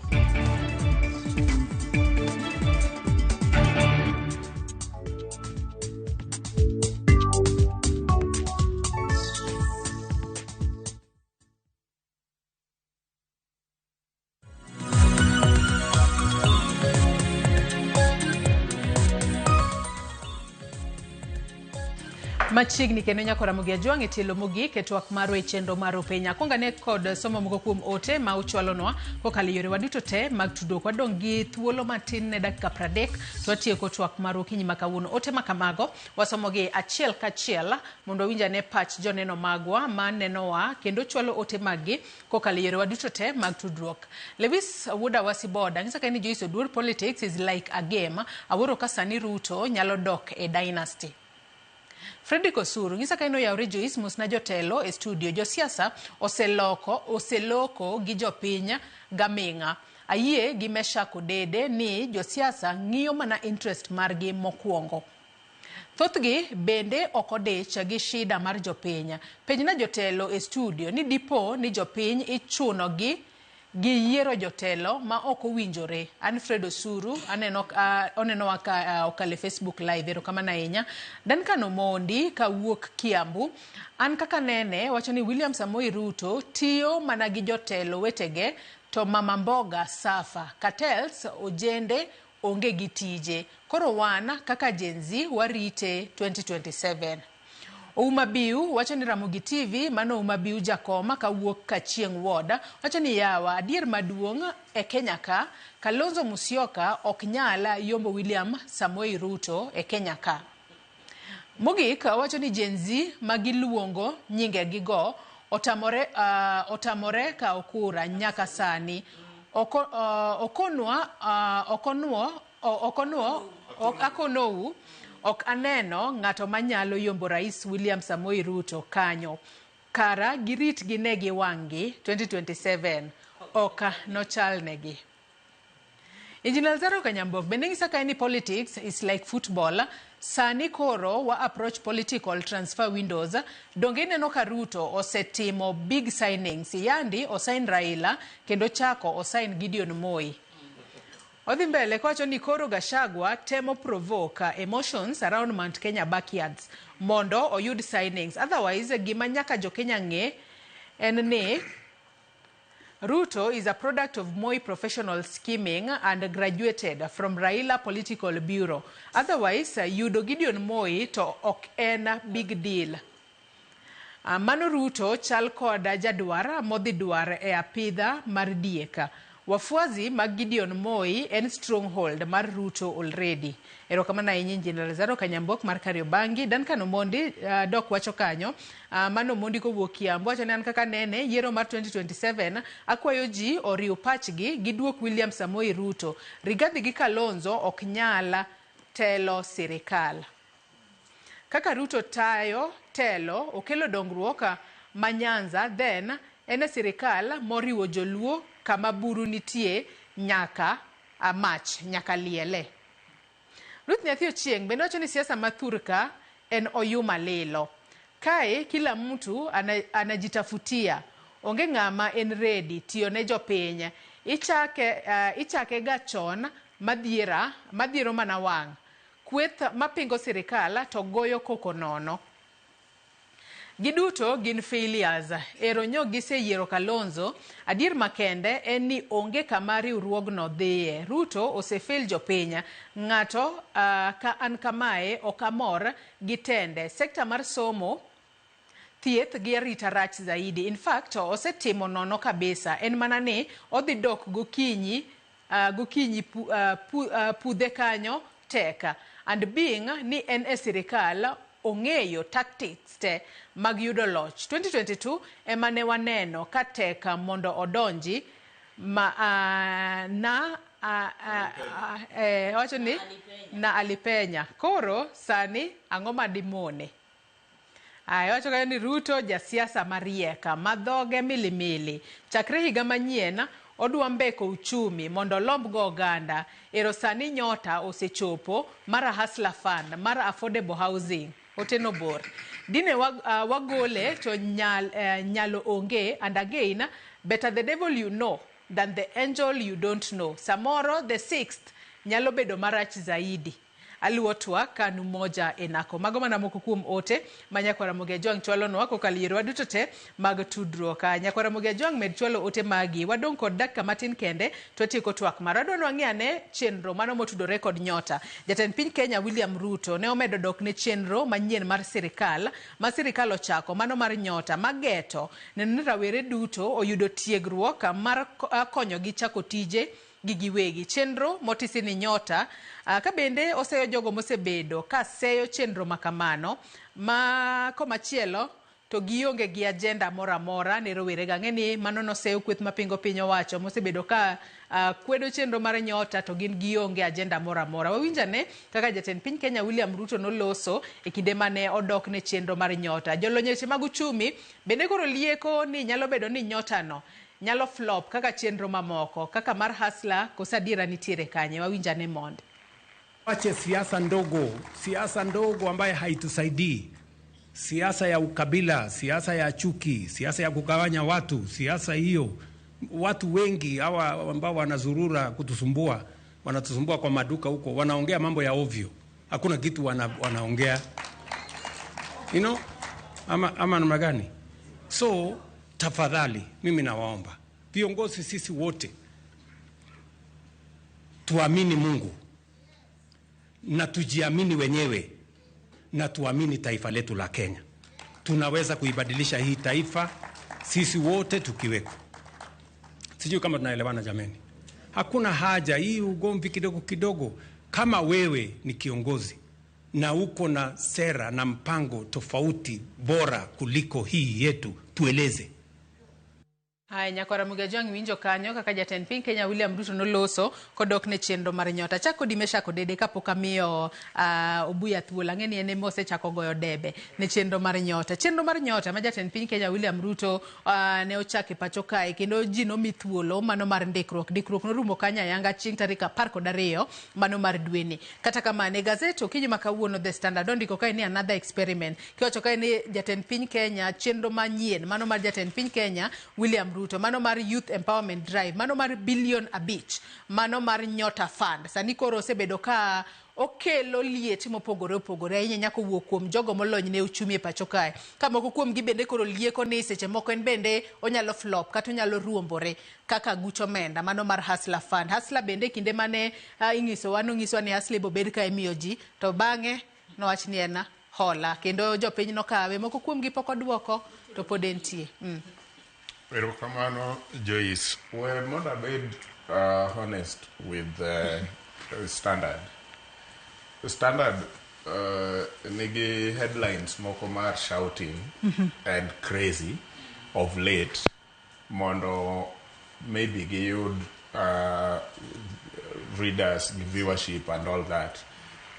Machiegni kendo nyako Ramogi Ajwang' e tielo mogik e twak marwa e chenro mar Openya. Akwongo ane kod somo moko kuom ote ma uchwalonwa kokalo e yorewa duto te mag tudruok. Wadong' gi thuolo matin ne dakika 30 to watieko twak marwa okinyi ma kawuono. Ote ma kamago wasomogi achiel kachiel mondo wawinj ane pach joneno magwa ma nenowa kendo chwalo ote maggi kokalo e yorewa duto te mag tudruok. Lewis Wuoda Wasiboda ng'isa ka ni Joyce Oduor, politics is like a game. Awuoro ka sani Ruto nyalo dok e dynasty. Fredrick Osuru ng'isa ka en oyawre Joyce mosna jotelo e studio. Josiasa oseloko oseloko gi jopiny gaming'a. Ayie gi Meshack Odede ni josiasa ng'iyo mana interest margi mokwongo. Thothgi bende ok odich gi shida mar jopiny. Penjna jotelo e studio ni dipo ni jopiny ichuno gi gi yiero jotelo ma ok owinjore. Alfred Osuru aneno onenowa ka okalo e Facebook live, erokamano ahinya. Duncan Omondi kawuok Kiambu, an kaka nene wacho ni William Samoei Ruto tiyo mana gi jotelo wetege to mama mboga safa. Cartels ojende onge gi tije. Koro wan kaka Gen Z warite 2027. Ouma Biu wacho ni Ramogi TV, mano Ouma Biu Jakoma kawuok Kachieng' Ward, wacho ni yawa adier maduong' e Kenya ka, Kalonzo Musyoka ok nyal yombo William Samoei Ruto e Kenya ka. Mogik wacho ni Gen Z ma giluongo nyingegigo otamore, otamore kawo kura nyaka sani. Oko, okonwa, okonuo, okonuo, akonou, ok aneno ng'ato manyalo yombo Rais William Samoei Ruto kanyo. Kara girit gine gi wang'gi 2027 ok nochalnegi. Engineer Zaro Kanyambok bende ng'isa kae ni politics is like football. Sani koro wa approach political transfer windows. Donge ineno ka Ruto osetimo big signings. Yandi osign Raila kendo chako osign Gideon Moi. Odhi mbele kowacho ni koro Gachagua temo provoke emotions around Mount Kenya backyards mondo oyud signings. Otherwise gima nyaka jo Kenya ng'e en ni Ruto is a product of Moi professional scheming and graduated from Raila Political Bureau. Otherwise, yudo Gideon Moi to ok en big deal. Mano Ruto chal koda jadwar modhi dwar e apidha mar diek. Wafuasi mag Gideon Moi en stronghold mar Ruto already. Erokamano ahinya Engineer Lazaro Kanyambok mar Kariobangi. Duncan Omondi dok wacho kanyo. Mano Omondi kowuok Kiambu wacho ni an kaka nene yiero mar 2027 akwayo ji oriw pachgi giduok William Samoei Ruto. Rigathi gi Kalonzo ok nyal telo sirikal. Kaka Ruto tayo telo okelo dongruok ma Nyanza then en e sirikal moriwo joluo kama buru nitie nyaka mach nyaka liele. Ruth Nyathi Ochieng' bende wacho ni siasa ma thurka en oyuma lilo. Kae kila mtu anajitafutia. Onge ng'ama en ready tiyo ne jopiny. Ichake ga chon madhiero mana wang'. Kweth mapingo sirikal to goyo koko nono. Giduto gin failures. Ero nyo giseyiero Kalonzo. Adier makende en ni onge kama riwruogno dhiye. Ruto osefail jopiny. Ng'ato ka an kamae ok amor gi tende. Sekta mar somo, thieth gi arita rach zaidi. In fact, osetimo nono kabisa. En mana ni odhi dok gokinyi pudhe kanyo tek. And being ni en e sirikal ong'eyo tactics te mag yudo loch. 2022 ema ne waneno ka tek mondo odonji wacho ni na alipenya. Koro sani ang'o madimone? Aya, wacho kanyo ni Ruto jasiasa marieka ma dhoge milimili. Chakre higa manyien odwa mbeko uchumi mondo olomb go oganda. Ero sani nyota osechopo mar Hustler Fund, mar affordable housing. Oteno bor. Dine wagole to nyalo onge, and again, better the devil you know than the angel you don't know. Samoro the sixth nyalo bedo marach zaidi. Aluwo twak kanu moja enako. Mago mana moko kuom ote ma Nyakwar Ramogi Ajwang' chwalonwa kokalo yore duto te mag tudruok. Nyakwar Ramogi Ajwang' med chwalo ote magi. Wadong' kod dakika matin kende to watieko twak marwa. Adwa ni wang'i ane chenro mano motudore kod nyota. Jatend piny Kenya William Ruto ne omedo dok ne chenro manyien mar sirikal ma sirikal ochako mano mar nyota mageto neno ni rawere duto oyudo tiegruok mar konyogi chako tije gi giwegi. Chenro motisi ni nyota ka bende oseyo jogo mosebedo ka seyo chenro makamano ma komachielo to gionge gi agenda moro amora ne rowere ga. Ng'e ni mano noseyo kweth mapingo piny owacho mosebedo ka kwedo chenro mar nyota to gin gionge agenda moro amora. Wawinj ane kaka jatend piny Kenya William Ruto noloso e kinde mane odok ne chenro mar nyota. Jolony weche mag uchumi bende koro lieko ni nyalo bedo ni nyota no nyalo flop kaka chenro mamoko kaka mar Hustler koso adiera nitiere kanye. Wawinjane mondi. Wache siasa ndogo ambaye haitusaidii. Siasa ya ukabila, siasa ya chuki, siasa ya kugawanya watu, siasa hiyo. Watu wengi hawa ambao wanazurura kutusumbua, wanatusumbua kwa maduka huko, wanaongea mambo ya ovyo. Hakuna kitu wanaongea. You know, ama namna gani? So, tafadhali, mimi nawaomba viongozi sisi wote tuamini Mungu na tujiamini wenyewe na tuamini taifa letu la Kenya. Tunaweza kuibadilisha hii taifa sisi wote tukiweko. Sijui kama tunaelewana jameni. Hakuna haja hii ugomvi kidogo kidogo. Kama wewe ni kiongozi na uko na sera na mpango tofauti bora kuliko hii yetu, tueleze. Haya, Nyakwar Ramogi Ajwang' winjo kanyo kaka jatend piny Kenya William Ruto noloso kodok ne chenro mar nyota. Achako di Meshak Odede kapok amiyo Obuya thuolo. Ang'e ni en ema osechako goyo debe ne chenro mar nyota. Chenro mar nyota ma jatend piny Kenya William Ruto ne ochako e pacho kae kendo ji nomi thuolo mano mar ndikruok. Ndikruok norumo kanyo ayanga chieng' tarik 12 mano mar dweni. Kata kamano e gazet okinyi ma kawuono The Standard ondiko kae ni another experiment. Kiwacho kae ni jatend piny Kenya chenro manyien mano mar jatend piny Kenya William Ruto, mano mar Youth Empowerment Drive, mano mar bilion 5, mano mar Nyota Fund. Sani koro osebedo ka okelo liet mopogore opogore ahinya nyaka owuok kuom jogo molony ne uchumi e pacho kae. Ka moko kuom gi bende koro lieko ni seche moko en bende onyalo flop kata onyalo ruombore kaka guch omenda mano mar Hustler Fund. Hustler bende kinde mane ing'isowa nong'iswa ni Hustler ibobed ka imiyo ji to bang'e nowach ni en hola kendo jopiny nokawe moko kuom gi pok oduoko to pod entie. Erokamano Joyce. We mondo abed honest with Standard. Standard nigi headlines moko mar shouting and crazy of late mondo maybe giyud readers, viewership and all that.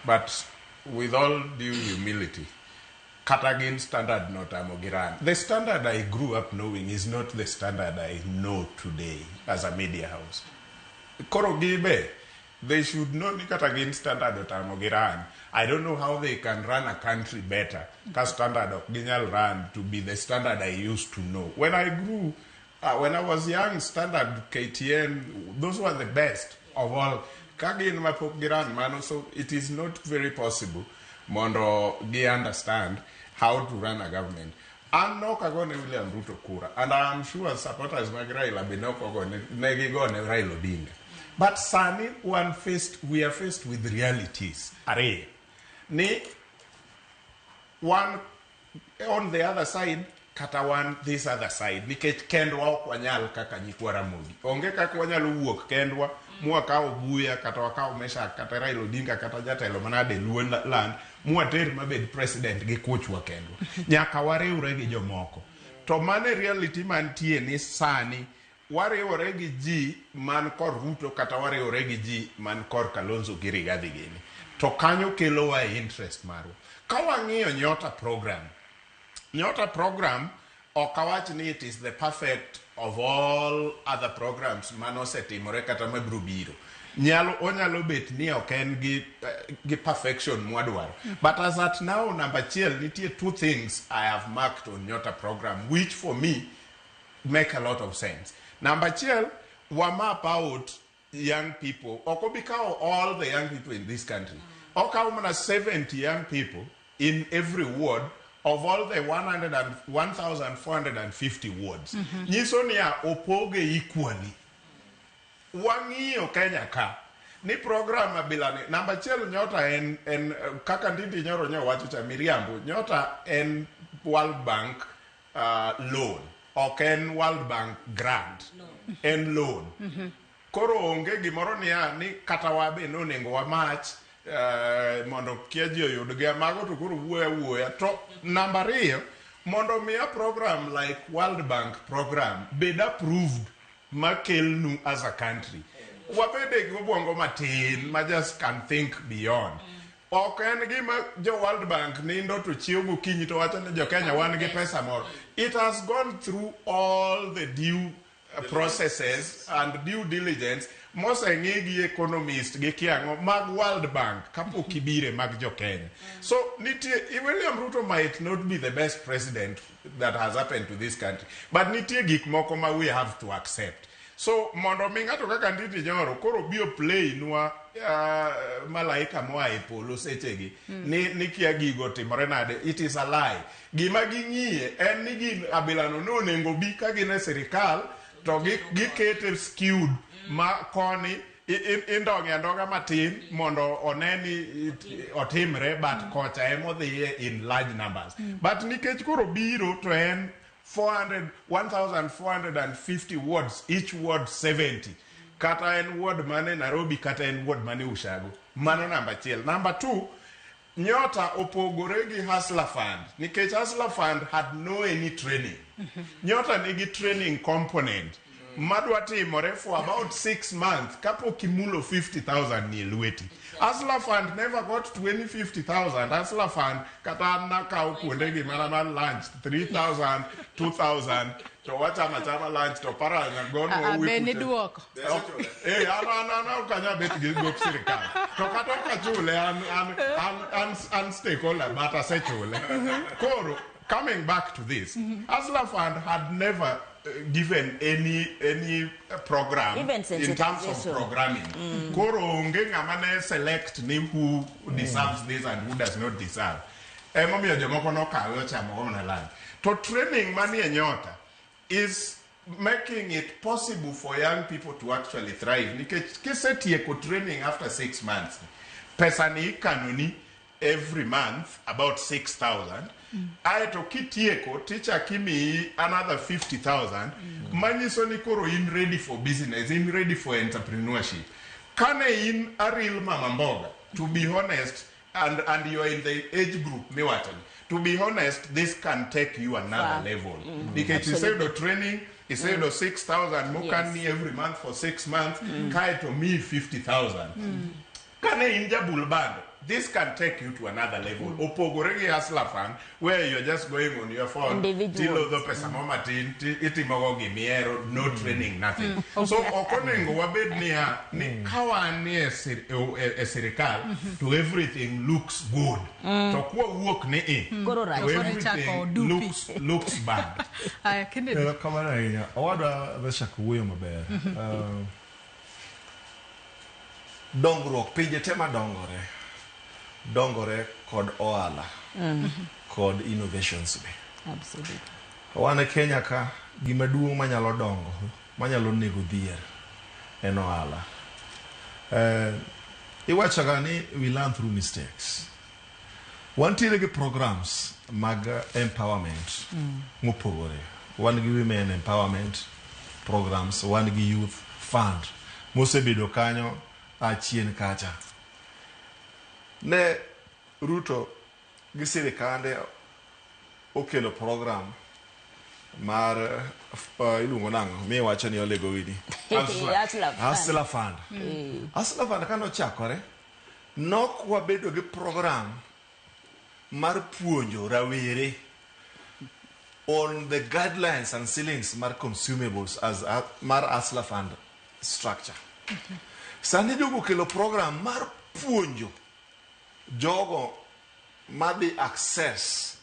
But with all due humility, kata gin Standard notamo giran. The Standard I grew up knowing is not the Standard I know today as a media house. Koro gibe, they should know ni kata gin Standard otamo giran. I don't know how they can run a country better. Ka Standard ok ginyal run to be the Standard I used to know. When I grew, when I was young, Standard, KTN, those were the best of all. Ka gin mapok giran mano, so it is not very possible mondo gi understand how to run a government. An nok agone William Ruto kura, and I am sure supporters mag Raila be nok ogone, ne gigone Raila Odinga. But sani we are faced with realities. Ariyo. Ni one on the other side, kata wan this other side, nikech kendwa ok wanyal kaka nyikwa Ramogi. Onge kaka wanyalo wuok kendwa, mwakawo Buya, kata wakawo Meshak, kata Raila Odinga, kata jatelo manade Luo land, mwater mabed president gi kuchwa kendwa. Nyaka wariwre gi jomoko. To mane reality mantie ni sani, wariwore gi ji man kor Ruto kata wariwore gi ji man kor Kalonzo gi Rigathi gini. To kanyo kelowa e interest marwa. Ka wang'iyo Nyota program, Nyota program ok awach ni it is the perfect of all other programs manosetimore kata mabiro biro. Nyalo, onyalo bet ni ok en gi perfection mwadwaro. But as at now, number achiel, nitie two things I have marked on Nyota program, which for me make a lot of sense. Number achiel, wa map out young people. Ok obi kawo all the young people in this country. Okawo mana 70 young people in every ward of all the 100 and 1,450 wards. Nyiso niya opoge equally. Wang'iyo Kenya ka ni program abilani. Namba achiel, Nyota en kaka Ndindi Nyoro nyo wacho cha miriambo. Nyota en World Bank loan. Ok en World Bank grant. En loan. Koro onge gimoro niya ni kata wabe nonego wamach mondo kia ji oyud gi mago to koro wuoyo awuoya. To namba ariyo, mondo miya program like World Bank program bed approved makelnu as a country. Wabede gi obwongo matin ma just can think beyond. Ok en gima jo World Bank nindo to chiew gokinyi to wacho ni jo Kenya wan gi pesa moro. It has gone through all the due processes and due diligence moseng'i gi economist gi kiang'o mag World Bank kapok ibire mag jo Kenya. So nitie, William Ruto might not be the best president that has happened to this country, but nitie gik moko ma we have to accept. So mondo mi ng'ato kaka Ndindi Nyoro koro biro play nwa malaika moa e polo sechegi ni kia gigo timore nade, it is a lie. Gima ging'iye en ni gin abilano nonego bi ka gin e sirikal to gikete skewed ma koni indong'e andong'a matin mondo one ni otimre, but kocha emodhiye in large numbers. But nikech koro biro to en 400, 1,450 wards, each ward 70. Kata en ward mane Nairobi, kata en ward mane Ushago. Mano namba achiel. Namba 2, Nyota opogore gi Hustler Fund. Nikech Hustler Fund had no any training. Nyota nigi training component. Madwa timore for about 6 months. Kapok imulo 50,000 ni e lweti. Hustler Fund never got to any 50,000. Hustler Fund kata an nakawo kuonde gi mana mar lunch 3,000, 2,000. To wachama chama lunch to paranya gonwa Be uwi ni kute. duoko. An ok anyal bet gi gop sirikal. To kata ok achule an stakeholder but asechule. Koro, coming back to this, Hustler Fund had never given any program Even in terms of sensitization. programming. Koro onge ng'ama ne select ni who deserves this and who does not deserve. Emomiyo jomoko nokawe ochamo go mana lunch. To training manie Nyota is making it possible for young people to actually thrive. Nikech kisetieko training after 6 months, pesa ni ikanoni every month about 6,000. Aeto kitieko tichak imiyi another 50,000, manyiso ni koro in ready for business, in ready for entrepreneurship. Kane in a real mama mboga, to be honest, and you are in the age group miwachoni, to be honest, this can take you another level, nikech iseyudo training, iseyudo 6,000 mokan ni every month for 6 months, kaeto miyi 50,000. Kane in jabul bando, this can take you to another level. Opogore gi Hustler Fund, where you're just going on your phone, Individuals. tilodho pesa mo matin, itimogo gimiero, no training, nothing. So ok onego wabed niya ni ka wan e sirikal to everything looks good, to kwawuok ni i Koro rach. to Koro ichako everything dupi. looks bad. Aya, Kennedy. Erokamano ahinya. Owadwa Meshak wuoyo maber. Dongruok pinje te madongore dongore kod ohala kod innovations be. Wan e Kenya ka, gima duong' manyalo dongo, manyalo nego dhier en ohala. Iwachoga ni we learn through mistakes. Wantiere gi programs mag empowerment mopogore. Wan gi women empowerment programs, wan gi youth fund mosebedo kanyo a chien kacha. Ne Ruto gi sirikande okelo program mar iluongo nang'o miwacho ni olego wini? Hustler Fund. Hustler Fund. Hustler Fund kane ochakore, nok wabedo gi program mar puonjo rawere on the guidelines and ceilings mar consumables as mar Hustler Fund structure. Sani jogo okelo program mar puonjo jogo madhi access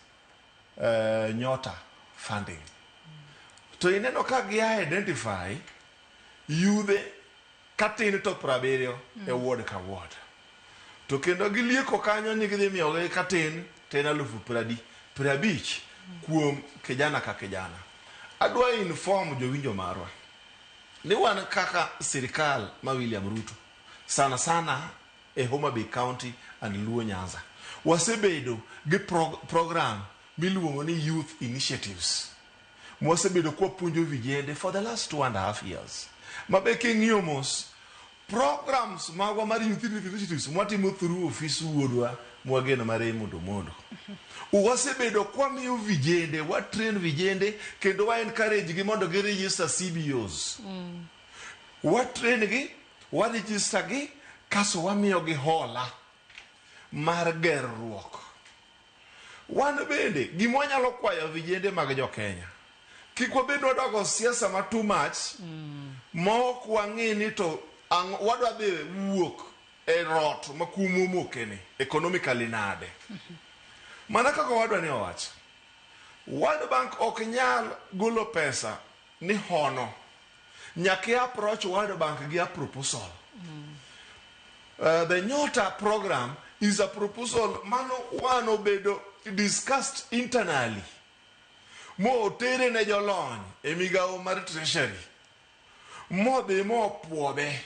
Nyota funding. To ineno ka gi identify yudhe katin to 70 e ward ka ward. To kendo gilieko kanyo ni gidhi miyogi katin to en alufu 50 kuom kijana ka kijana. Adwa inform jowinjo marwa ni wan kaka sirikal ma William Ruto, sana sana e Homa Bay County and Luo Nyanza, wasebedo gi program miluongo ni Youth Initiatives, mwasebedo kwapuonjo vijende for the last 2.5 years. Mabe king'iyo mos programs magwa mar Youth Initiatives mwatimo through ofis wuodwa mwageno mar Raymond Omondo, wasebedo kwamiyo vijende, wa train vijende kendo wa encourage gi mondo gi register CBOs. Wa train gi, wa register gi, kaso wamiyo gi hola mar gerruok. Wan bende gima wanyalo kwayo vijende mag jo Kenya, kik wabed wadogo siasa ma too much, ma ok wang'i ni to wadwa dhi wuok e rot ma kum omokeni economically nade. Mana kaka wadwa ni owacho, World Bank ok nyal golo pesa ni hono. Nyaka i approach World Bank gi a proposal. The Nyota program is a proposal mano wan obedo discussed internally, mo otere ne jolony e migawo mar Treasury, modhi mopuodhe,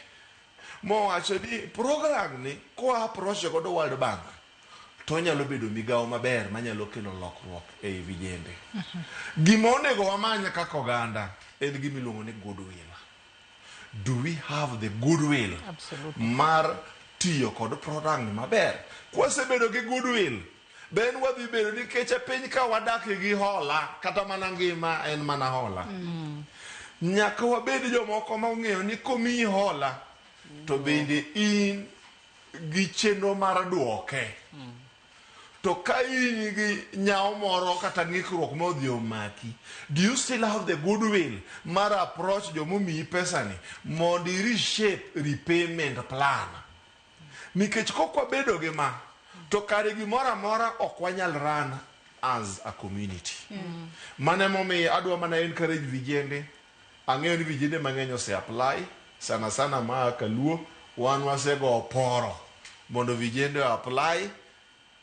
mowacho ni program ni kwa approach godo World Bank to onyalo bedo migawo maber manyalo kelo lokruok ei vijende. Gima onego wamany kaka oganda en gima iluongo ni goodwill. Do we have the goodwill mar tiyo kod program ni maber? Kwasebedo gi goodwill, then wadhi bedo, nikech e piny ka wadak gi hola, kata mana ngima en mana hola. Nyaka wabed jomoko ma ong'eyo ni komiyi hola to bende in gi chenro mar duoke. To ka in gi nyawo moro kata ng'ikruok modhi omaki, do you still have the goodwill mar approach jomomiyi pesani mondo i reshape repayment plan? Nikech kok wabedo gi ma, to kare gimoro amora ok wanyal run as a community. Mano emomiyo adwa mana encourage vijende. Ang'eyo ni vijende mang'eny ose apply, sana sana maa kaluo, wan wasego poro mondo vijende o apply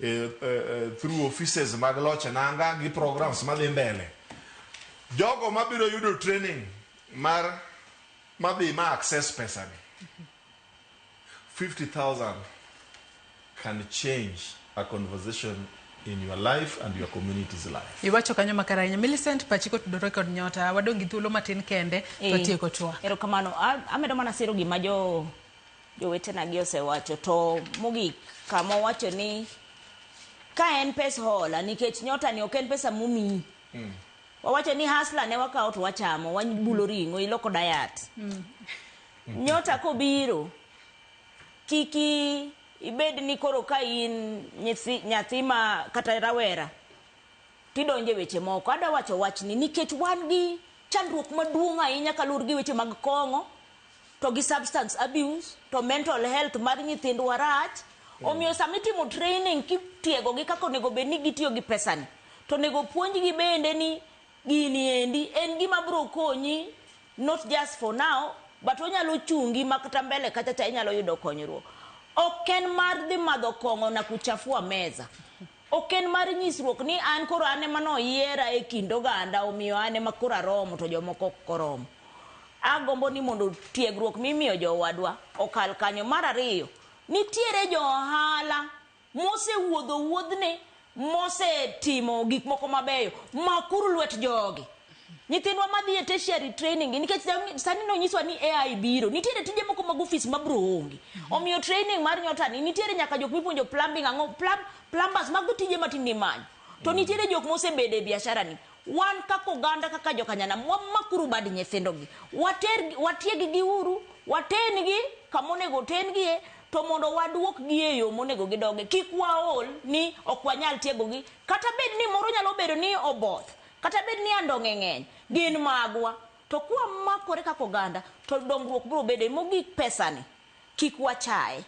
through offices mag loch nanga gi programs madhi mbele. Jogo mabiro yudo training mar madhi ma access pesa ni, 50,000 can change a conversation in your life and your community's life. Iwacho kanyo makare ahinya. Millicent pachi kotudore kod nyota, wadong' gi thuolo matin kende to watieko twak. Erokamano. Amedo mana siro gima jo jowetena gi osewacho to mogik kama owacho ni ka en pes hola nikech nyota ni ok en pesa momiyi. Wawacho ni hustler ne wakawo to wachamo, wabulo ring'o, iloko diet. Nyota kobiro, kiki ibed ni koro ka in nyathi ma kata rawera tidonje weche moko. Adwa wacho wachni nikech wan gi chandruok maduong' ahinya kaluwore gi weche mag kong'o to gi substance abuse to mental health mar nyithindwa rach. Omiyo sama itimo training kitiego gi kaka onego bed ni gitiyo gi pesani, to onego puonjgi bende ni gini endi en gima biro konyi not just for now but onyalo chungi ma kata mbele kacha cha inyalo yudo konyruok. Ok en mar dhi madho kong'o na kuchafua meza. Ok en mar nyisruok ni an koro an ema noyiera e kind oganda omiyo an ema koro aromo to jomoko ok oromo. Agombo ni mondo tiegruok mimiyo jowadwa okal kanyo. Mar ariyo, nitiere jo ohala mosewuodho wuodhni, mosetimo gik moko mabeyo, makuru lwet jogi. Nyithindwa madhi e tertiary training nikech sani nonyiswa ni AI biro, nitiere tije moko mag ofis mabiro onge. Omiyo training mar nyota ni nitiere nyaka jok mipuonjo plumbing ang'o, plumbers mago tije matinde imanyo. To nitiere jok mosebedo e biashara ni. Wan kaka oganda kaka jokanyanam wamakuru bad nyithindogi. Watieg gi uru, waten gi kama onego ten gie, to mondo waduok gi e yo monego gidoge. Kik waol ni ok wanyal tiegogi. Kata bed ni moro nyalo bedo ni oboth, kata bed ni andong'e ng'eny, gin magwa. To kwamakore kaka oganda, to dongruok biro bede. Mogik pesani, kik wachaye.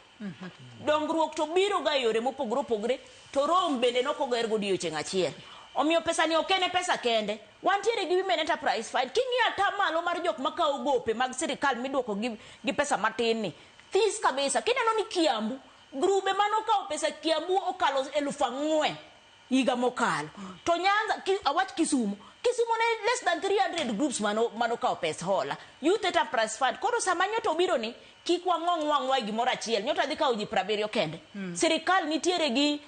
Dongruok to biro ga yore mopogore opogore, to Rome bende nokoger godiochieng' achiel. Omiyo pesani ok en pesa kende. Wantiere gi Women Enterprise Fund. King'iyo atamalo mar jok makawo gope mag sirikal miduoko gi pesa matin ni, this kabisa. Kineno ni Kiambu, grube manokawo pesa Kiambu okalo 4,000 higa mokalo. To Nyanza, awach Kisumu. Kisumu ne less than 300 groups manokawo pesa hola. Youth Enterprise Fund. Koro sama nyota obiro ni, kik wang'ong wang'wa e gimoro achiel. Nyota dhi kawo ji 70 kende. Sirikal nitiere gi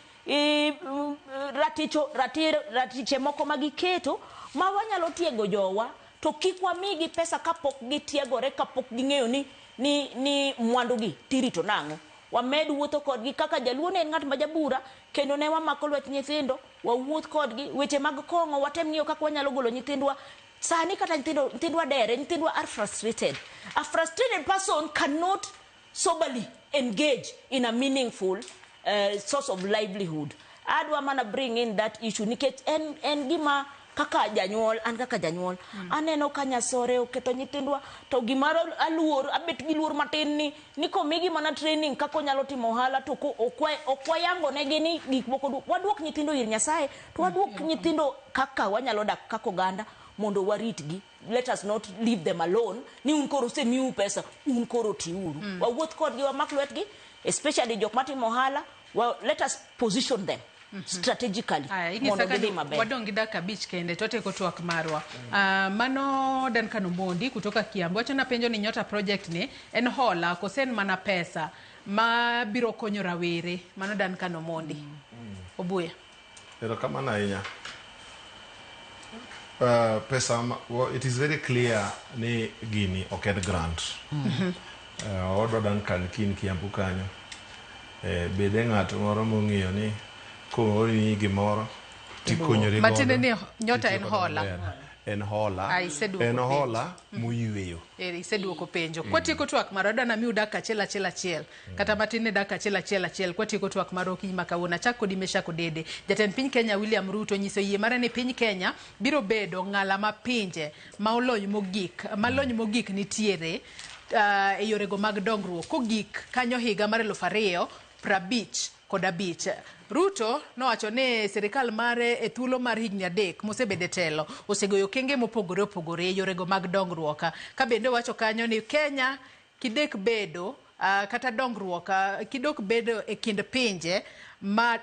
ratiche moko ma giketo ma wanyalo tiego jowa, to kik wamigi pesa kapok gitiegore, kapok ging'eyo ni mwandugi tirito nang'o. Wamed wuotho kodgi kaka jaluo ne en ng'at ma jabura, kendo ne wamako lwet nyithindo, wawuoth kodgi. Weche mag kong'o watem ng'iyo kaka wanyalo golo nyithindwa. Sani kata nyithindwa dere, nyithindwa are frustrated. A frustrated person cannot soberly engage in a meaningful source of livelihood. Adwa mana bring in that issue nikech en gima kaka janyuol, an kaka janyuol aneno ka nyasore oketho nyithindwa, to gimaro aluor, abet gi luor matin ni komigi mana training kaka onyalo timo ohala, to ok wayango negi ni gik moko waduok nyithindo ir Nyasaye, to waduok nyithindo kaka wanyalo dak kaka oganda mondo waritgi. Let us not leave them alone ni un koro osemiu pesa, un koro tiuru. Wawuoth kodgi, wamak lwetgi, especially jok matimo ohala. Well, let us position them strategically mondo gidhi maber. Wadong' gi dakika 5 kende to tieko twak marwa. Mano Duncan Omondi kutoka Kiambu wacho na penjo ni Nyota project ni en hola kose en mana pesa ma biro konyo rawere. Mano Duncan Omondi. Obuya. Erokamano ahinya. Pesa well, it is very clear ni gini ok en grant. Odwa Duncan kin Kiambu kanyo. Bede ng'ato moro mong'eyo ni koorni gimoro tikonyori godo. Matiende ni Nyota en hola. En hola. En hola moyweyo. Iseduoko penjo. Kwatieko twak marwa, adwa namiu dakika achiel achiel achiel. Kata matin ne dakika achiel achiel achiel. Kwatieko twak marwa okinyi ma kawuono. Achak kodi Meshack Odede. Jatend piny Kenya William Ruto nyiso yie mare ni piny Kenya biro bedo ng'ala ma pinje ma olony mogik, ma lony mogik nitiere e yorego mag dongruok kogik kanyo higa mar 2055. Ruto nowacho ni sirikal mare e thuolo mar higni 3 mosebedo e telo osegoyo okenge mopogore opogore e yorego mag dongruok. Ka bende owacho kanyo ni Kenya kidek bedo kata dongruok kidok bedo e kind pinje ma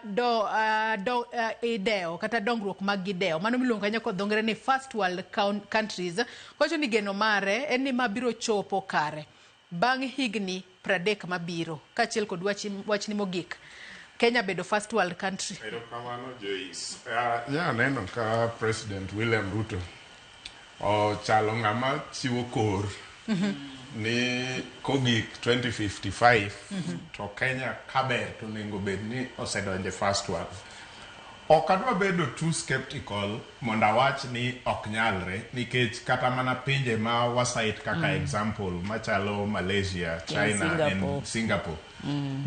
idewo kata dongruok mag gidewo, mano miluongo kanyo kod dho ngere ni first world countries. Kowacho ni geno mare en ni ma biro chopo kare bang' higni 30 mabiro. Kaachiel kod wachni mogik, Kenya bedo first world country. Erokamano Joyce. Nya neno ka President William Ruto ochalo ng'ama chiwo kor ni kogik 2055 to Kenya kaber to onego bed ni osedonjo e first world. Ok adwa bedo too skeptical mondo awach ni ok nyalre nikech kata mana pinje ma wasite kaka example machalo Malaysia, China Singapore. and Singapore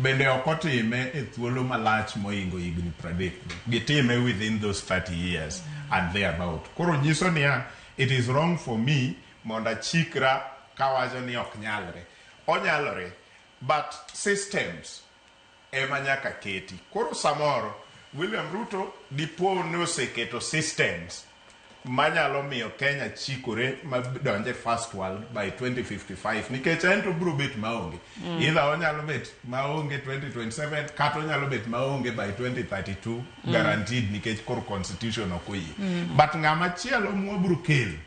bende ok otime e thuolo malach mohingo higni 30. Gitime within those 30 years and thereabout. Koro nyiso niya, it is wrong for me mondo achikra kawacho ni ok nyalre. Onyalore, but systems ema nyaka keti. Koro samoro William Ruto dipo ni oseketo systems manyalo miyo Kenya chikore madonje first world by 2055 nikech en to biro bet maonge. Either onyalo bet maonge 2027 kata onyalo bet maonge by 2032 guaranteed nikech koro constitution ok oyie. But ng'ama chielo mwabiro kelo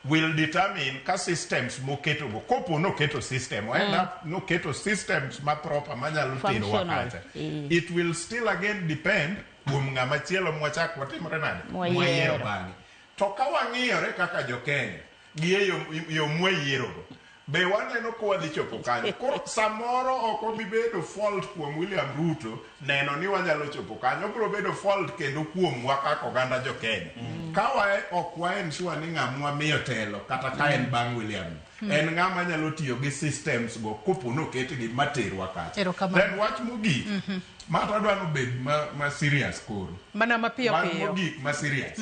will determine ka systems moketo go kopo noketo system mm. End up noketo systems ma proper manyalo terowa Functional. kacha it will still again depend kuom ng'ama chielo mwachak watimore nade Mwayiero. mwayiero bang'e to ka wang'iyore kaka jokenya gi e yo, yo mwayierogo be waneno ka wadhi chopo kanyo koro samoro ok obi bedo fault kuom William Ruto neno ni wanyalo chopo kanyo obiro bedo fault kendo kuomwa kaka oganda jokenya ka wa ok wa ensure ni ng'amwa miyo telo kata ka en bang' William en ng'ama nyalo tiyo gi systems go kopo noketgi materwa kacha Erokamano. then wach mogik ma to adwa nobed ma, ma serious koro Mana mapiyo Wach piyo. mogik ma serious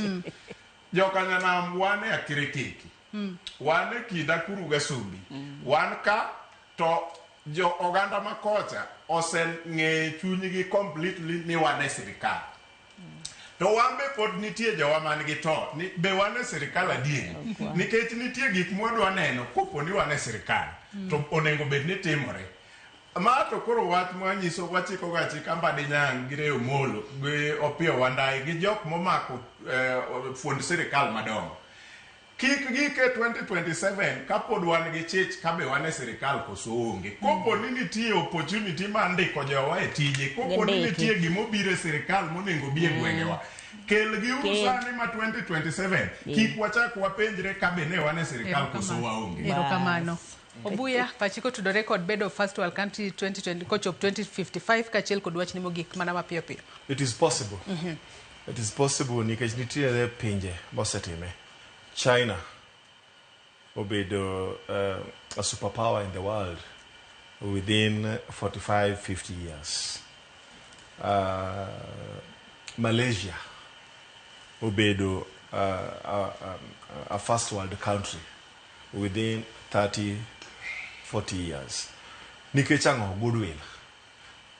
jokanyanam wan e akirikiki wan e kind akuru gasumbi wan ka to jo oganda ma kocha oseng'eyo chunygi completely ni wan e sirikal to wan be pod nitie jowa man gi to ni be wan e sirikal adieri nikech nitie gik mwadwa neno kopo ni wan e sirikal to onego bed ni timore ma to koro wach mwanyiso wachiko ga achika Mbadi Nyang' gi Ray Omolo gi Opiyo Wandayi gi jok momako fuond sirikal madongo kik gike 2027 kapod wan gi chich kabe wan e sirikal koso onge kopo ni nitie opportunity mar ndiko jowa e tije kopo ni Gindiki. nitie gimobiro e sirikal monego bi e gwengewa kel giuru Kel. sani ma 2027 kik wachak wapenjre kabe ne wan e sirikal koso waonge Erokamano. Obuya, pachi kotudore kod bedo first world country 2020 kochop 2055 kaachiel kod wachni mogik mana mapiyo piyo. It is possible. It is possible nikech nitiere pinje mosetime. China obedo a superpower in the world within 45, 50 years. Malaysia obedo a first world country within 30, 40 years. Nikech ang'o? Goodwill.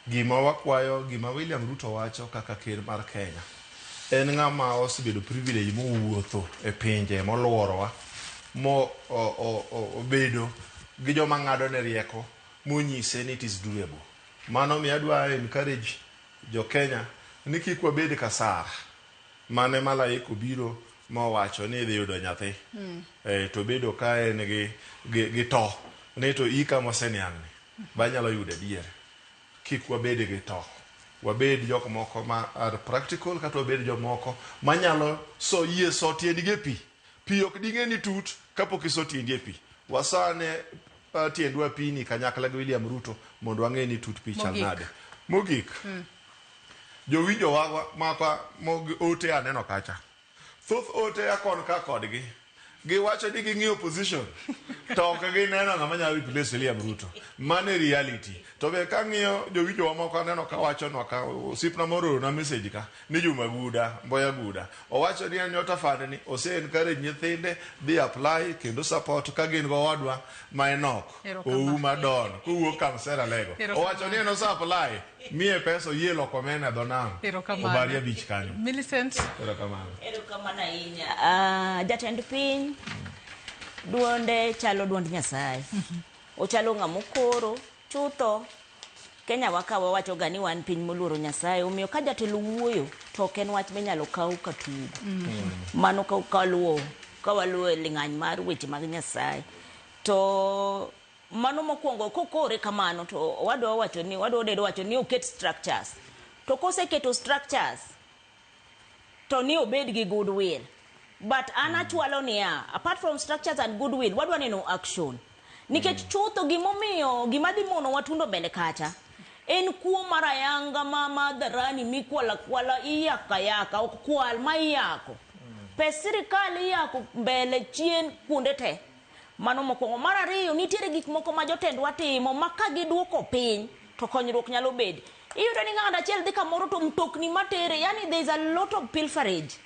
Gima wakwayo, gima William Ruto wacho kaka ker mar Kenya, en ng'ama osebedo privilege mowuotho e pinje moluorowa, mo obedo gi joma ng'ado ne rieko, monyise ni it is doable. Mano miyo adwa encourage jo Kenya ni kik wabed ka Sara mane malaika obiro mowacho ni idhi yudo nyathi to bedo ka en gi to ni to ika moseniang'ni ba nyalo yudo adier. Kik wabed gi to wabed jok moko ma are practical kata wabed jomoko manyalo so yie so tiendgi e pi pi ok ding'e ni tut kapok iso tiendi e pi wasane tiendwa pini kanyakla gi William Ruto mondo wang'e ni tut pi chal Mogik. nade mogik jowinjo wagwa makwa ote aneno kacha thoth ote akon ka kodgi giwacho ni ging'iyo opposition to ok gineno ng'ama nyalo replace William Ruto mano e reality to be kang'iyo jowinjowa moko aneno ka wachonwa ka osiepna moro oorona message ka ni Juma Guda Mboya Guda owacho ni en Nyota Fund ni ose encourage nyithinde dhi apply kendo support ka gin go owadwa ma Enoch Erokamano. Ouma Don kowuok Kamsera Lego Erokamano. owacho ni en ose apply miye pesa oyie loko omena e dho nam Erokamano. obari abich kanyo Millicent. erokamano Erokamano ahinya. Jatend piny duonde chalo duond Nyasaye. Ochalo ng'ama okoro chutho. Kenya wa ka wawacho ga ni wan piny moluoro Nyasaye, omiyo ka jatelo wuoyo to ok en wach minyalo kaw ka tugo. Mano ka waluwo e ling'any mar weche mag Nyasaye. To mano mokwongo kokore kamano to wadwa wacho ni wadwa dedo wacho ni oket structures. To koseketo structures to ni obed gi goodwill. But an achwalo niya, apart from structures and goodwill, wadwa neno action. Nikech chutho gimomiyo gima dhi mono watundo mbele kacha en kuo mar ayanga ma madharani mikwala kwala iyako ayaka ok kwal ma iyako. Pes sirikal iyako mbele chien kuonde te. Mano mokwongo. Mar ariyo, nitiere gik moko ma jotendwa timo ma ka giduoko piny to konyruok nyalo bede. Iyudo ni ng'ato achiel dhi kamoro to mtokni matere, yani there is a lot of pilferage.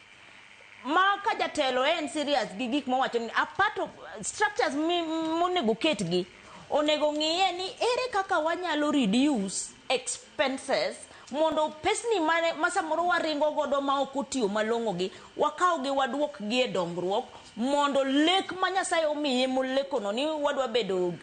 Ma ka jatelo en serious gi gik mowacho ni a part of structures monego ketgi onego ng'iye ni ere kaka wanyalo reduce expenses mondo pesni mane ma samoro waringo godo ma ok otiyo malong'o gi wakaw gi waduok gi e dongruok mondo lek ma Nyasaye omiye molekono ni wadwa bedo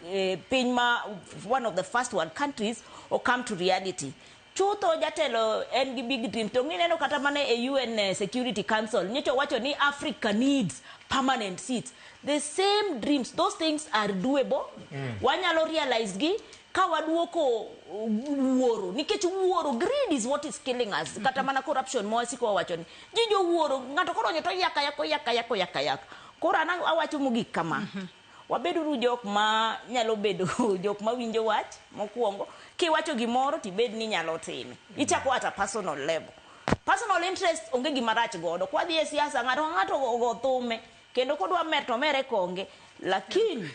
piny ma one of the first world countries o come to reality. Chutho jatelo en gi big dream to ngineno kata mana e UN Security Council nyocha wacho ni Africa needs permanent seats. The same dreams, those things are doable. Wanyalo realize gi ka waduoko wuoro nikech wuoro greed is what is killing us. Kata mana corruption ma wasiko wawacho ni ji jowuoro ng'ato kodonjo to yaka yako yaka yako yaka yaka. Koro an awacho mogik kama. Wabeduru jok ma nyalo bedo jok ma winjo wach mokwongo. Kiwacho gimoro tibed ni nyalo time. Ichako at a personal level. Personal interest onge gima rach godo. Kwadhi e siasa ng'ato ka ng'ato ogo thume kendo kodwa mer to mere konge. Lakini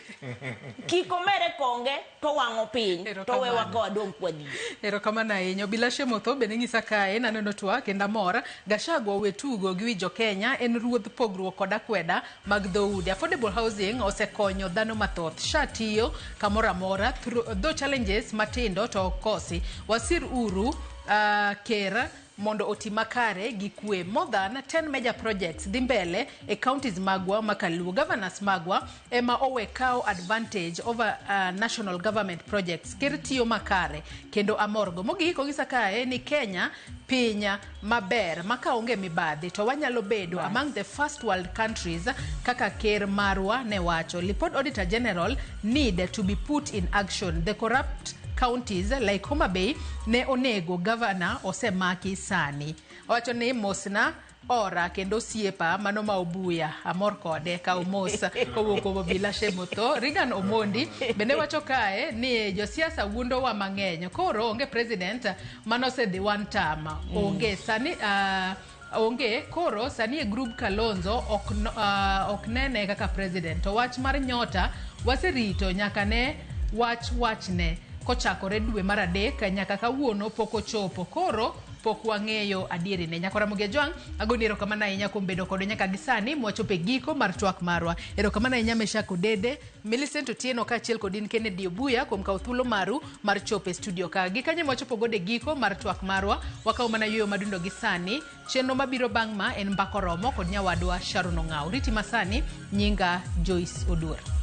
kik omere konge to wang'o piny to wewa ka wadong' kwadhier. Erokamano ahinya. Obila Shemotho bende nyisa kae naneno twak kendo amor. Gachagua owe tugo gi wi jo-Kenya en ruodh pogruok kod akweda mag dhoudi. Affordable housing osekonyo dhano mathoth. SHA tiyo kamoro amora though challenges matindo to ok kosi. Wasir uru ker mondo oti makare gi kwe. More than 10 major projects dhi mbele e counties magwa makaluo. Governors magwa ema owe kawo advantage over national government projects. Ker tiyo makare kendo amorgo. Mogik onyisa kae ni Kenya piny maber ma kaonge mibadhi to wanyalo bedo among the first world countries kaka ker marwa ne wacho. Lipod Auditor General need to be put in action. The corrupt counties like Homa Bay ne onego governor osemaki sani. Owacho ni mosna ora kendo osiepa mano ma Obuya amor kode kaw mos kowuok kuom Obila Shemotho. Regan Omondi bende wacho kae ni josiasa wuondowa mang'eny koro onge president manosedhi one term onge sani onge koro sani e group Kalonzo ok nene kaka president to wach mar nyota waserito nyaka ne wach wachne kochakore dwe mar adek nyaka kawuono pok ochopo koro pok wang'eyo adierine. Nyakora Ramogi Ajwang' agoni erokamano ahinya kuom bedo kodwa nyaka gi sani mwachopo e giko mar twak marwa. Erokamano ahinya Meshak Odede, Millicent Otieno kaachiel kod in Kennedy Obuya kuom kawo thuolo maru mar chopo e studio ka. Gi kanyo mwachopo godo e giko mar twak marwa, wakawo mana yueyo madundo gi sani. Chenro mabiro bang' ma en Mbako Romo kod nyawadwa Sharon Ong'aw. Riti masani, nyinga Joyce Oduor.